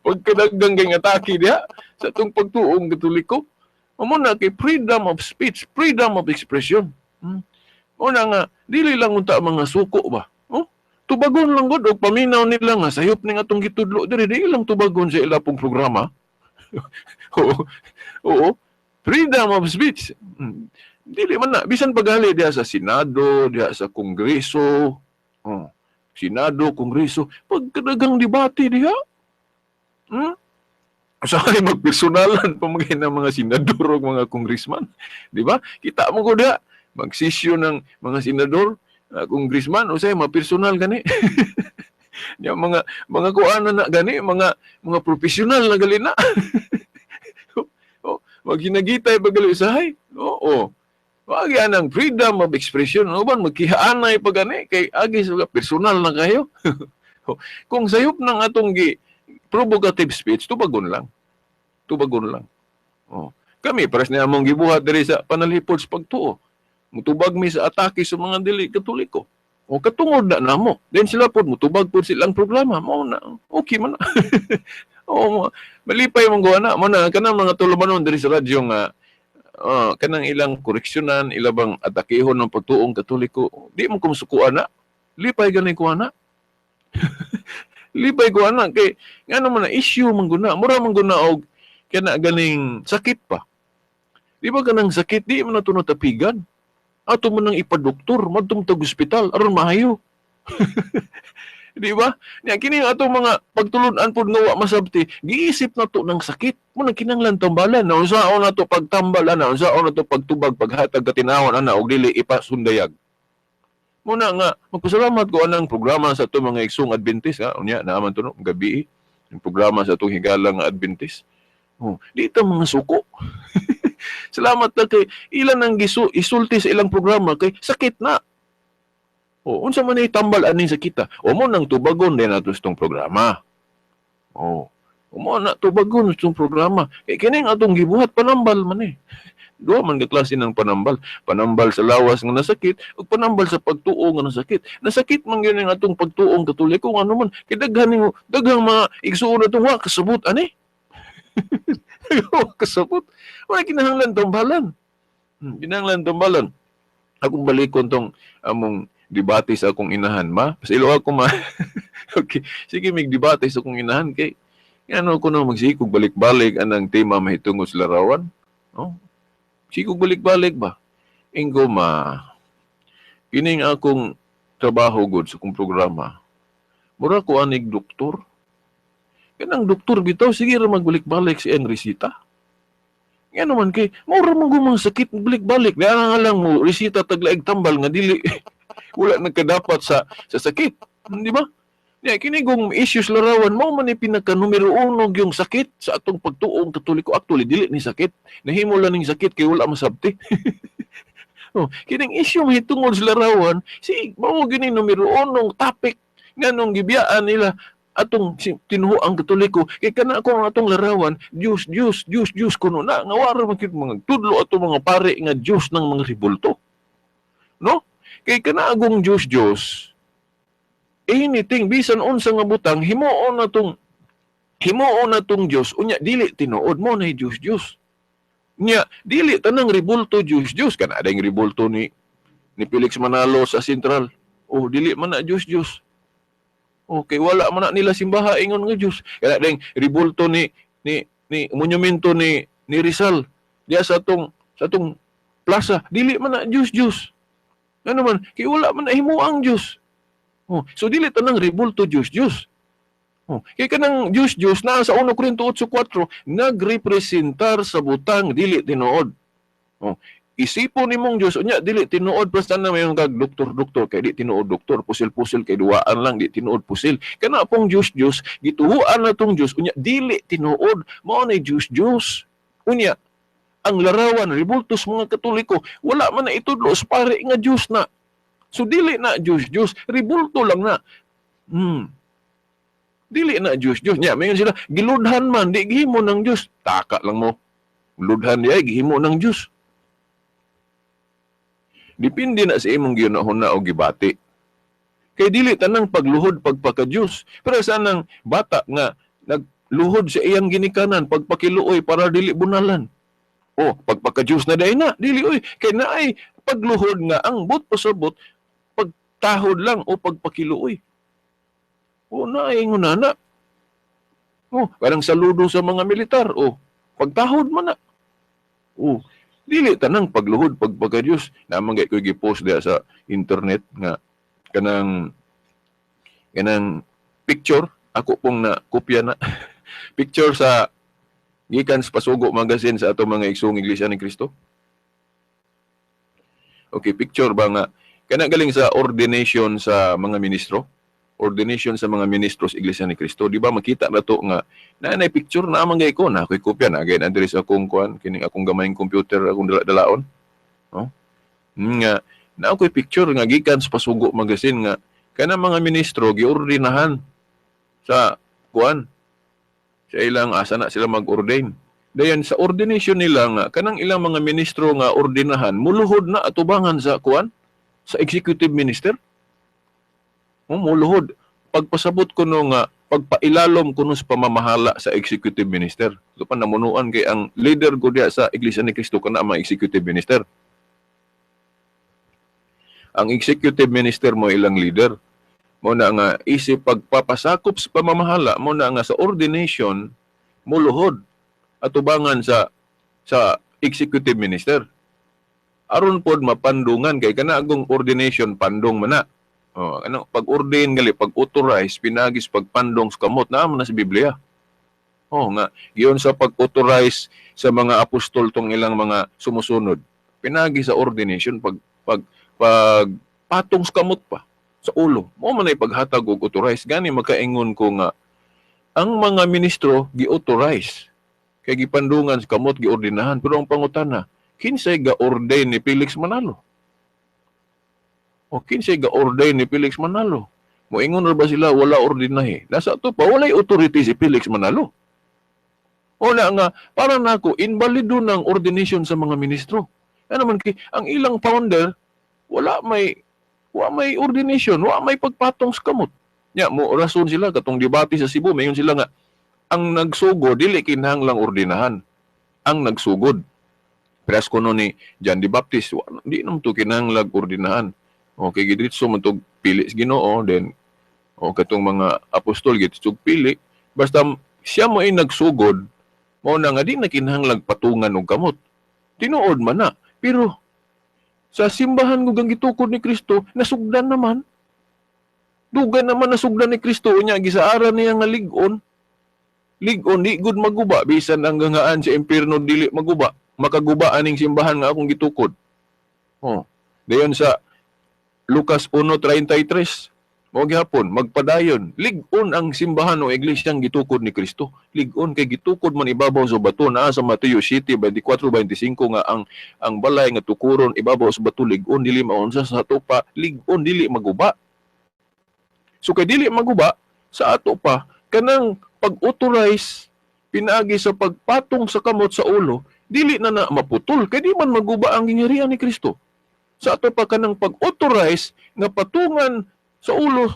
Pagkadagang kay atake diha sa atong pagtuong Katoliko. Mao na kay freedom of speech, freedom of expression. Mao na nga dili lang unta mga suko ba. Oh? Tubagon lang gud og paminaw nila nga sayop ning atong gitudlo diri, dili lang tubagon sa ila pong programa. Oo. Oo. Freedom of speech. Dili man na bisan pagali diha sa Senado, diha sa Kongreso. Oh. Senado, Kongreso, pagkadagang debate diha. Usahay magpersonalan pa mga ng mga senador o mga congressman, di ba? Kita mo ko diha, magsisyon ng mga senador, congressman, usahay mapersonal gani. Ya, mga kuan na gani, mga profesional na gali na. Oh, maghinagitay pa gali usahay. Oo. Wagi anang freedom of expression, uban magkihaanay pa gani kay agi sa personal na kayo. Kung sayop ng atong gi provocative speech, tubagon lang. Tubagon lang. Oh. Kami, pares na among gibuhat diri sa panalipod sa pagtuo. Mutubag mi sa atake sa mga dili Katoliko. O katungod na namo. Then sila pod mutubag pod silang programa. Mao na. Okay man na. Oo, malipay man ko ana. Mo na kanang mga tulumanon diri sa radyo nga kanang ilang koreksyonan, ila bang atakehon ng pagtuong Katoliko. Di mo kumusukuan na. Lipay gani ko ana. Lipay ko ana kay ngano man na issue man guna. Mura man guna og kana ganing sakit pa. Di ba kanang sakit di man nato natapigan? Ato man nang ipadoktor, madto tag ospital aron maayo. Di ba? Nya kini ang atong mga pagtulun-an pod nga wa masabti, giisip na to ng sakit. Mo nang kinahanglan tambalan. Na unsaon na to pagtambal ana, unsaon na to pagtubag, paghatag katinawon ana og dili ipasundayag. Muna nga magpasalamat ko anang programa sa atong mga igsong Adventist ha. Unya naaman to no gabi ang programa sa atong higala nga Adventist. Oh, di ta mga suko. Salamat na kay ilan ang gisu isulti sa ilang programa kay sakit na. O, unsa man itambal aning sakita? O mo nang tubagon din nato itong programa. O, o mo na tubagon itong programa. Kay kining atong gibuhat panambal man eh. Duha man ka klase ng panambal. Panambal sa lawas nga nasakit ug panambal sa pagtuo nga nasakit. Nasakit man gyud ang atong pagtuong Katoliko ano man kay daghan nimo daghang mga igsuon atong wa kasabot ani. Wa kasabot. Wala kinahanglan tambalan. Kinahanglan tambalan. Akong balikon tong among debate sa akong inahan, ma. Pasilo ako, ma. Okay. Sige, mig debate sa akong inahan kay ngano ko na magsikog balik-balik anang tema mahitungod sa larawan. No? Sikog balik-balik ba? Ingko ma, kining akong trabaho gud sa akong programa. Mura ko anig doktor. Kanang doktor bitaw sige ra magbalik-balik si ang resita. Nga naman kay mura man gud mga sakit balik-balik. Di nga lang mo resita taglaig tambal nga dili wala nagkadapat sa sakit, di ba? Nya kini kung issues larawan mao man ni pinaka numero uno yung sakit sa atong pagtuong Katoliko. Actually dili ni sakit, nahimo lang ning sakit kay wala masabti. Oh, kining issue mahitungod sa larawan, si mao gini numero uno topic nganong gibiyaan nila atong tinuoang Katoliko kay kana ako ang atong larawan, Diyos Diyos Diyos Diyos kuno na nga wara man gyud mga tudlo atong mga pare nga Diyos ng mga ribulto. No? Kay kana agong Diyos Diyos anything bisan unsa nga butang himuon natong Himuon na tong Dios, unya dili tinuod mo na Dios Dios. Nya dili tanang rebulto Dios Dios, kana ading rebulto ni Felix Manalo sa Sentral. Oh, dili man na Dios Dios. Okay, wala man na nila simbaha ingon nga Dios. Kana ading rebulto ni monumento ni Rizal diya sa atong plaza, dili man na Dios Dios. Ano man, kay wala man na himuang Dios. Oh, so dili tanang rebulto Dios Dios. Oh, kay kanang Dios Dios naa sa 1 Corinto 8:4, nagrepresentar sa butang dili tinuod. Oh, isipon nimong Dios unya dili tinuod, basta na mayon kag doktor doktor kay di tinuod doktor, pusil-pusil kay duwaan lang, di tinuod pusil. Kana pong Dios Dios, gituhuan na tong Dios unya dili tinuod, mao na Dios Dios. Unya ang larawan rebulto sa mga Katoliko, wala man na itudlo sa pare nga Dios na. So dili na Dios Dios, rebulto lang na. Dili na Diyos Diyos. Nya, mayon sila, giludhan man, di gihimo ng Diyos. Taka lang mo. Ludhan di ay, gihimo ng Diyos. Depende na sa imong gihunahuna o gibati. Kay dili tanang pagluhod pagpaka-Diyos. Pero sa nang bata nga nagluhod sa iyang ginikanan pagpakiluoy para dili bunalan. O, pagpaka-Diyos na dahil na, dili oy. Kay naay pagluhod nga ang but pasabot, pagtahod lang o pagpakiluoy. O, naay ngunana. O, parang saludo sa mga militar. O, pagtahod man na. O, dili tanang pagluhod pagpaka-Diyos. Naman kay ko'y gi-post diya sa internet nga kanang picture ako pong na kopya na picture sa gikan sa Pasugo Magazine sa atong mga igsoong Iglesia ni Cristo. Okay, picture ba nga kana galing sa ordination sa mga ministro? Ordination sa mga ministro sa Iglesia ni Cristo, di ba makita na to nga naanay picture na amang gay ko na ako'y kopya na again diri sa akong kuan kining akong gamayng computer akong dala-dalaon. No? Nga na ako'y picture nga gikan sa Pasugo Magazine nga kana mga ministro giordinahan sa kuan sa ilang asa na sila mag-ordain. Dayon sa ordination nila nga kanang ilang mga ministro nga ordinahan muluhod na atubangan sa kuan sa executive minister. Oh, muluhod. Pagpasabot kuno nga pagpailalom kuno sa pamamahala sa executive minister. Ito pa namunuan kay ang leader ko diya sa Iglesia ni Cristo kana ang executive minister. Ang executive minister mo ilang leader. Mo na nga isip pagpapasakop sa pamamahala, mo na nga sa ordination muluhod atubangan sa executive minister. Aron pod mapandungan kay kana agong ordination pandong man na. Oh, ano pag-ordain gali, pag-authorize pinagis pagpandong sa kamot naa man na sa Biblia. Oh, nga giyon sa pag-authorize sa mga apostol tong ilang mga sumusunod. Pinagi sa ordination pag pag pag patong sa kamot pa sa ulo. Mo man ay paghatag og authorize, gani makaingon ko nga ang mga ministro gi-authorize kay gipandungan sa kamot, giordinahan, pero ang pangutana, kinsay ga-ordain ni Felix Manalo? O kinsay ga-ordain ni Felix Manalo? Moingon ra ba sila wala ordinahe? Nasa to pa walay authority si Felix Manalo. O na nga para nako inbalido ng ordination sa mga ministro. Ano man kay ang ilang founder wala may ordination, wala may pagpatong sa kamot. Nya mo rason sila katong debate sa Cebu, mayon sila nga ang nagsugod dili kinahanglang ordinahan. Ang nagsugod. Press kuno ni John the Baptist, di naman to kinahanglang ordinahan. Okay, gidritso man tog pili sa Ginoo, then o katong mga apostol gidritso pili, basta siya mo ay nagsugod, mao na nga di na kinahanglang patungan og kamot. Tinuod man na, pero sa simbahan ko gang gitukod ni Kristo, nasugdan naman. Dugay naman nasugdan ni Kristo, unya gisaaran niya nga lig-on. Lig-on di gud maguba bisan ang gangaan sa impierno dili maguba, makaguba aning simbahan nga akong gitukod. Oh, dayon sa Lucas 1:33, mao gihapon magpadayon, lig-on ang simbahan o iglesyang gitukod ni Kristo. Lig-on kay gitukod man ibabaw sa bato, naa sa Mateo 7:24-25 nga ang balay nga tukuron ibabaw sa bato lig-on, dili maunsa sa ato pa, lig-on dili maguba. So kay dili maguba sa ato pa kanang pag-authorize pinaagi sa pagpatong sa kamot sa ulo, dili na na maputol kay di man maguba ang gingharian ni Kristo. Sa ato pa kanang pag-authorize nga patungan sa ulo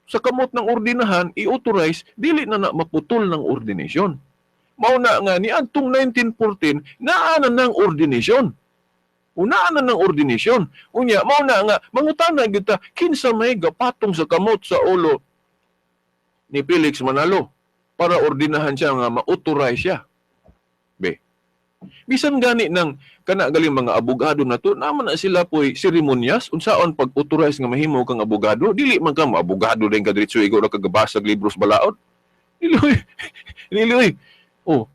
sa kamot ng ordinahan, i-authorize, dili na na maputol ng ordination. Mao na nga ni adtong 1914 naa na ng ordination. Unaan na ng ordination. Unya, mao na nga mangutana gyud ta, kinsa may gapatong sa kamot sa ulo ni Felix Manalo para ordinahan siya nga ma-authorize siya? Be. Bisan gani ng kana galing mga abogado na to, naman na sila po'y seremonyas unsaon pag-authorize nga mahimo kang abogado. Dili man ka abogado din ka diretso, igo ra ka gabasag libros balaod. Dili oy. Dili oy. Oh,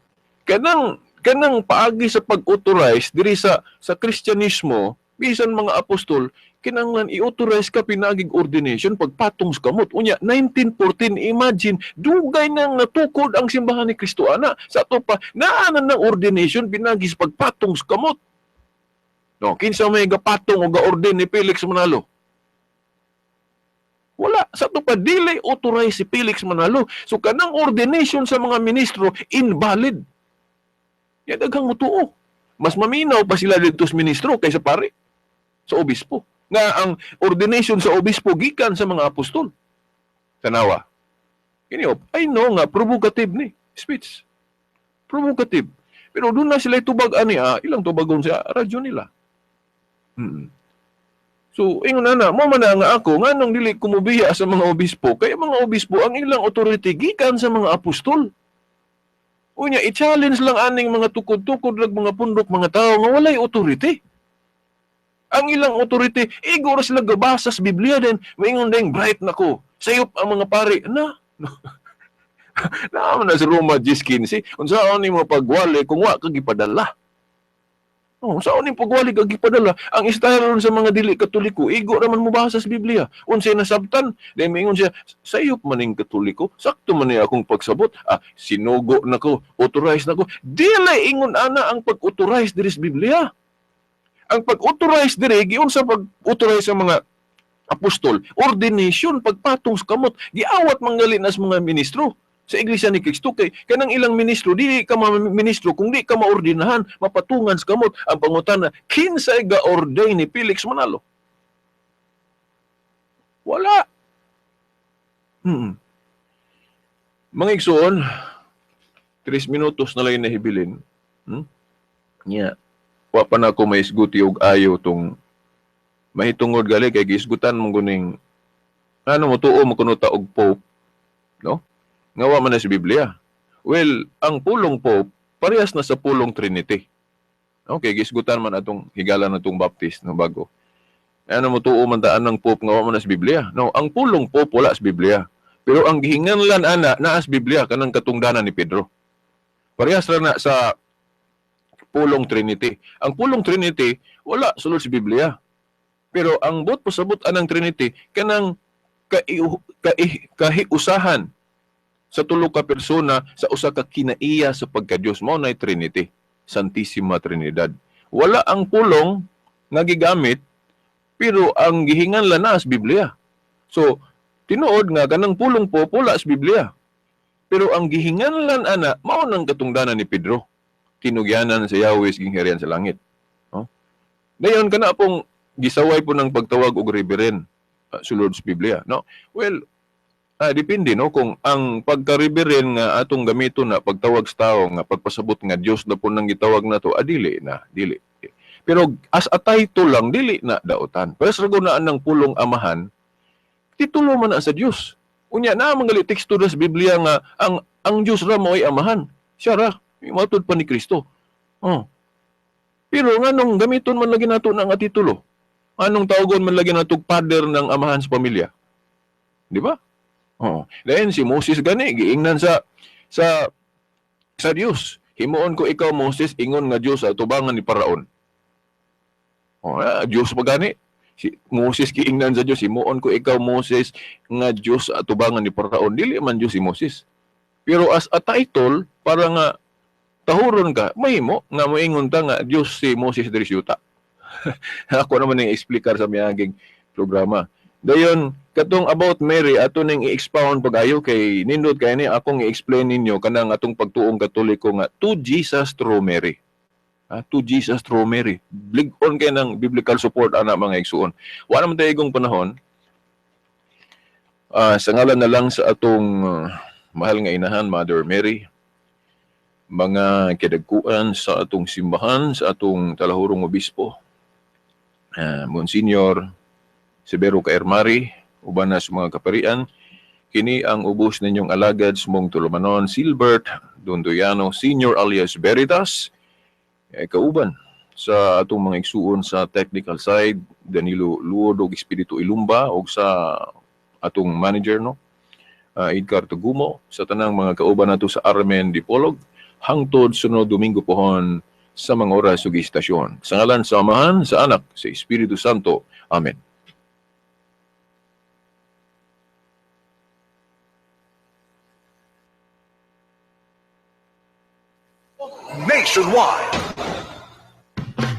kanang paagi sa pag-authorize diri sa Kristyanismo, bisan mga apostol, kinahanglan i-authorize ka pinagig ordination, pagpatong sa kamot. Unya 1914, imagine, dugay nang natukod ang Simbahan ni Kristo ana. Sa ato pa naa na ng ordination pinagi sa pagpatong sa kamot. No, kinsa may gapatong o ga-ordain ni Felix Manalo? Wala. Sa ato pa dili authorize si Felix Manalo. So kanang ordination sa mga ministro, invalid. Ya daghang mutuo. Mas maminaw pa sila dito sa ministro kaysa pare sa obispo. Nga ang ordination sa obispo gikan sa mga apostol. Tanawa. Kini, I know nga provocative ni speech. Provocative. Pero doon na sila tubag ani, ilang tubagon sa radyo nila. So, ingon na na, mo man na nga ako, nganong dili kumubiya sa mga obispo, kaya mga obispo, ang ilang authority gikan sa mga apostol. Unya, i-challenge lang aning mga tukod-tukod lag mga pundok, mga tao nga walay authority. Ang ilang authority, igo ra sila gabasa sa Biblia din, maingon din, "Bright na ko. Sayop ang mga pari." Na, naa man na sa Roma 10:15, unsaon nimo pagwali kung wa ka gipadala? Oh, unsaon nimo pagwali ka gipadala? Ang istyle ron sa mga dili Katoliko, igo raman mo basa sa Biblia. Unsay nasabtan? Dahil maingon siya, "Sayop man ning Katoliko, sakto man ni akong pagsabot. Ah, sinugo na ko, authorized na ko." Dili ingon ana ang pag-authorize diri sa Biblia. Ang pag-authorize diri, giunsa pag-authorize sa mga apostol? Ordination, pagpatong sa kamot, giawat manggali na sa mga ministro sa Iglesia ni Cristo kay kanang ilang ministro, dili ka ma-ministro kung di ka maordinahan, mapatungan sa kamot. Ang pangutana, kinsay ga-ordain ni Felix Manalo? Wala. Mga igsoon, 3 minutos na lang yung nahibilin. Yeah. Wa pa na ako maisguti og ayo tong mahitungod gali kay giisgutan mo guning ano mo tuo mo kuno ta og Pope, no? Nga wa man na sa Biblia. Well, ang pulong Pope parehas na sa pulong Trinity. Okay, gisgutan man atong higala na tong Baptist no bago. Ano mo tuo man taan ng Pope nga wa man na sa Biblia? No, ang pulong Pope wala sa Biblia. Pero ang gihinganlan ana naa sa Biblia, kanang katungdanan ni Pedro. Parehas ra na sa pulong Trinity. Ang pulong Trinity wala sulod sa Biblia. Pero ang buot pasabot anang Trinity, kanang kahiusahan sa tulo ka persona sa usa ka kinaiya sa pagka-Dios, mao nay Trinity, Santissima Trinidad. Wala ang pulong nga gigamit, pero ang gihinganlan naa sa Biblia. So, tinuod nga kanang pulong po wala sa Biblia. Pero ang gihinganlan ana mao nang katungdanan ni Pedro. Tinugyanan sa Yahweh gingharian sa langit. No? Dayon kana pong gisaway po ng pagtawag og reverend sulod sa Biblia, no? Well, depende, no, kung ang pagka-reverend nga atong gamiton na pagtawag sa tao nga pagpasabot nga Dios na po nang gitawag na to, dili na, dili. Pero as a title lang, dili na daotan. Pero sa na ng pulong Amahan, titulo man na sa Dios. Unya na mga teksto sa Biblia nga ang Dios ra mo'y Amahan. Siya ra, matud pa ni Kristo. Oh. Pero nganong gamiton man lagi nato na nga titulo? Anong tawagon man lagi nato father ng amahan sa pamilya? Di ba? Oh. Then si Moses gani giingnan sa Dios. "Himuon ko ikaw, Moses, ingon nga Dios sa tubangan ni Paraon." Oh, Dios pa gani. Si Moses giingnan sa Dios, "Himuon ko ikaw, Moses, nga Dios sa atubangan ni Paraon." Dili man Dios si Moses. Pero as a title para nga tahuron ka, mahimo nga moingon ta nga Dios si Moses diri sa yuta. Ako naman ning explicar sa miaging programa. Dayon katong about Mary, ato ning i-expound pag-ayo kay nindot kay ni akong i-explain ninyo kanang atong pagtuong Katoliko nga to Jesus through Mary. Ah, to Jesus through Mary. Blig-on kay ng biblical support ana, mga igsuon. Wa naman tayo igong panahon. Sa ngalan na lang sa atong mahal nga inahan, Mother Mary, mga kidagkuan sa atong simbahan, sa atong talahurong obispo, Monsignor Severo Caermari, uban na sa mga kaparian, kini ang ubos ninyong alagad sa mong tulumanon, Silbert Dondoyano Senior alias Veritas, eh, kauban sa atong mga igsuon sa technical side, Danilo Luod og Espiritu Ilumba, og sa atong manager, no, Edgar Tugumo, sa tanang mga kauban nato sa Armen Dipolog, hangtod sunod Domingo pohon sa mga oras ug istasyon. Sa ngalan sa Amahan, sa Anak, sa Espiritu Santo. Amen. Nationwide.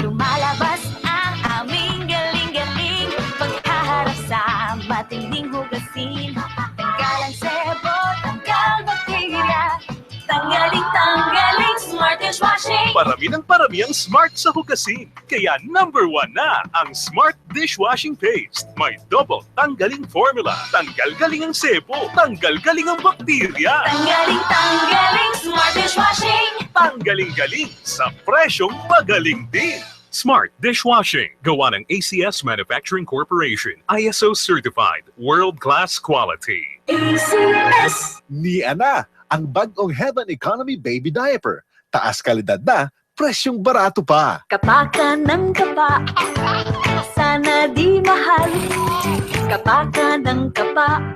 Lumalabas ang aming galing-galing pagkaharap sa matinding hugasin. Tanggal ang sebo, tanggal bakterya. Tanggaling, tanggaling, Smart Dishwashing. Parami ng parami ang Smart sa hugasin. Kaya number one na ang Smart Dishwashing Paste. May double tanggaling formula. Tanggal galing ang sebo, tanggal galing ang bakterya. Tanggaling, tanggaling, Smart Dishwashing. Tanggaling-galing sa presyong magaling din. Smart Dishwashing. Gawa ng ACS Manufacturing Corporation. ISO certified. World-class quality. ACS. Ni Ana, ang bagong Heaven Economy Baby Diaper. Taas kalidad na, presyong barato pa. Kapa ka ng kapa, sana di mahal. Kapa ka ng kapa,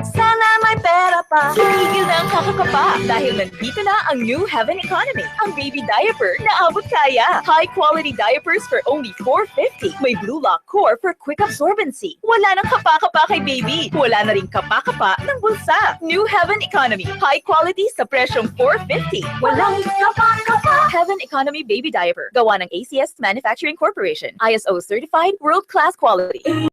sana may pera pa. Tumigil na ang kakakapa dahil nandito na ang new Heaven Economy, ang baby diaper na abot kaya. High quality diapers for only $4.50. May Blue Lock core for quick absorbency. Wala nang kapa-kapa kay baby. Wala na rin kapa-kapa ng bulsa. New Heaven Economy, high quality sa presyong $4.50. Walang kapa-kapa. Heaven Economy Baby Diaper. Gawa ng ACS Manufacturing Corporation. ISO certified, world-class quality.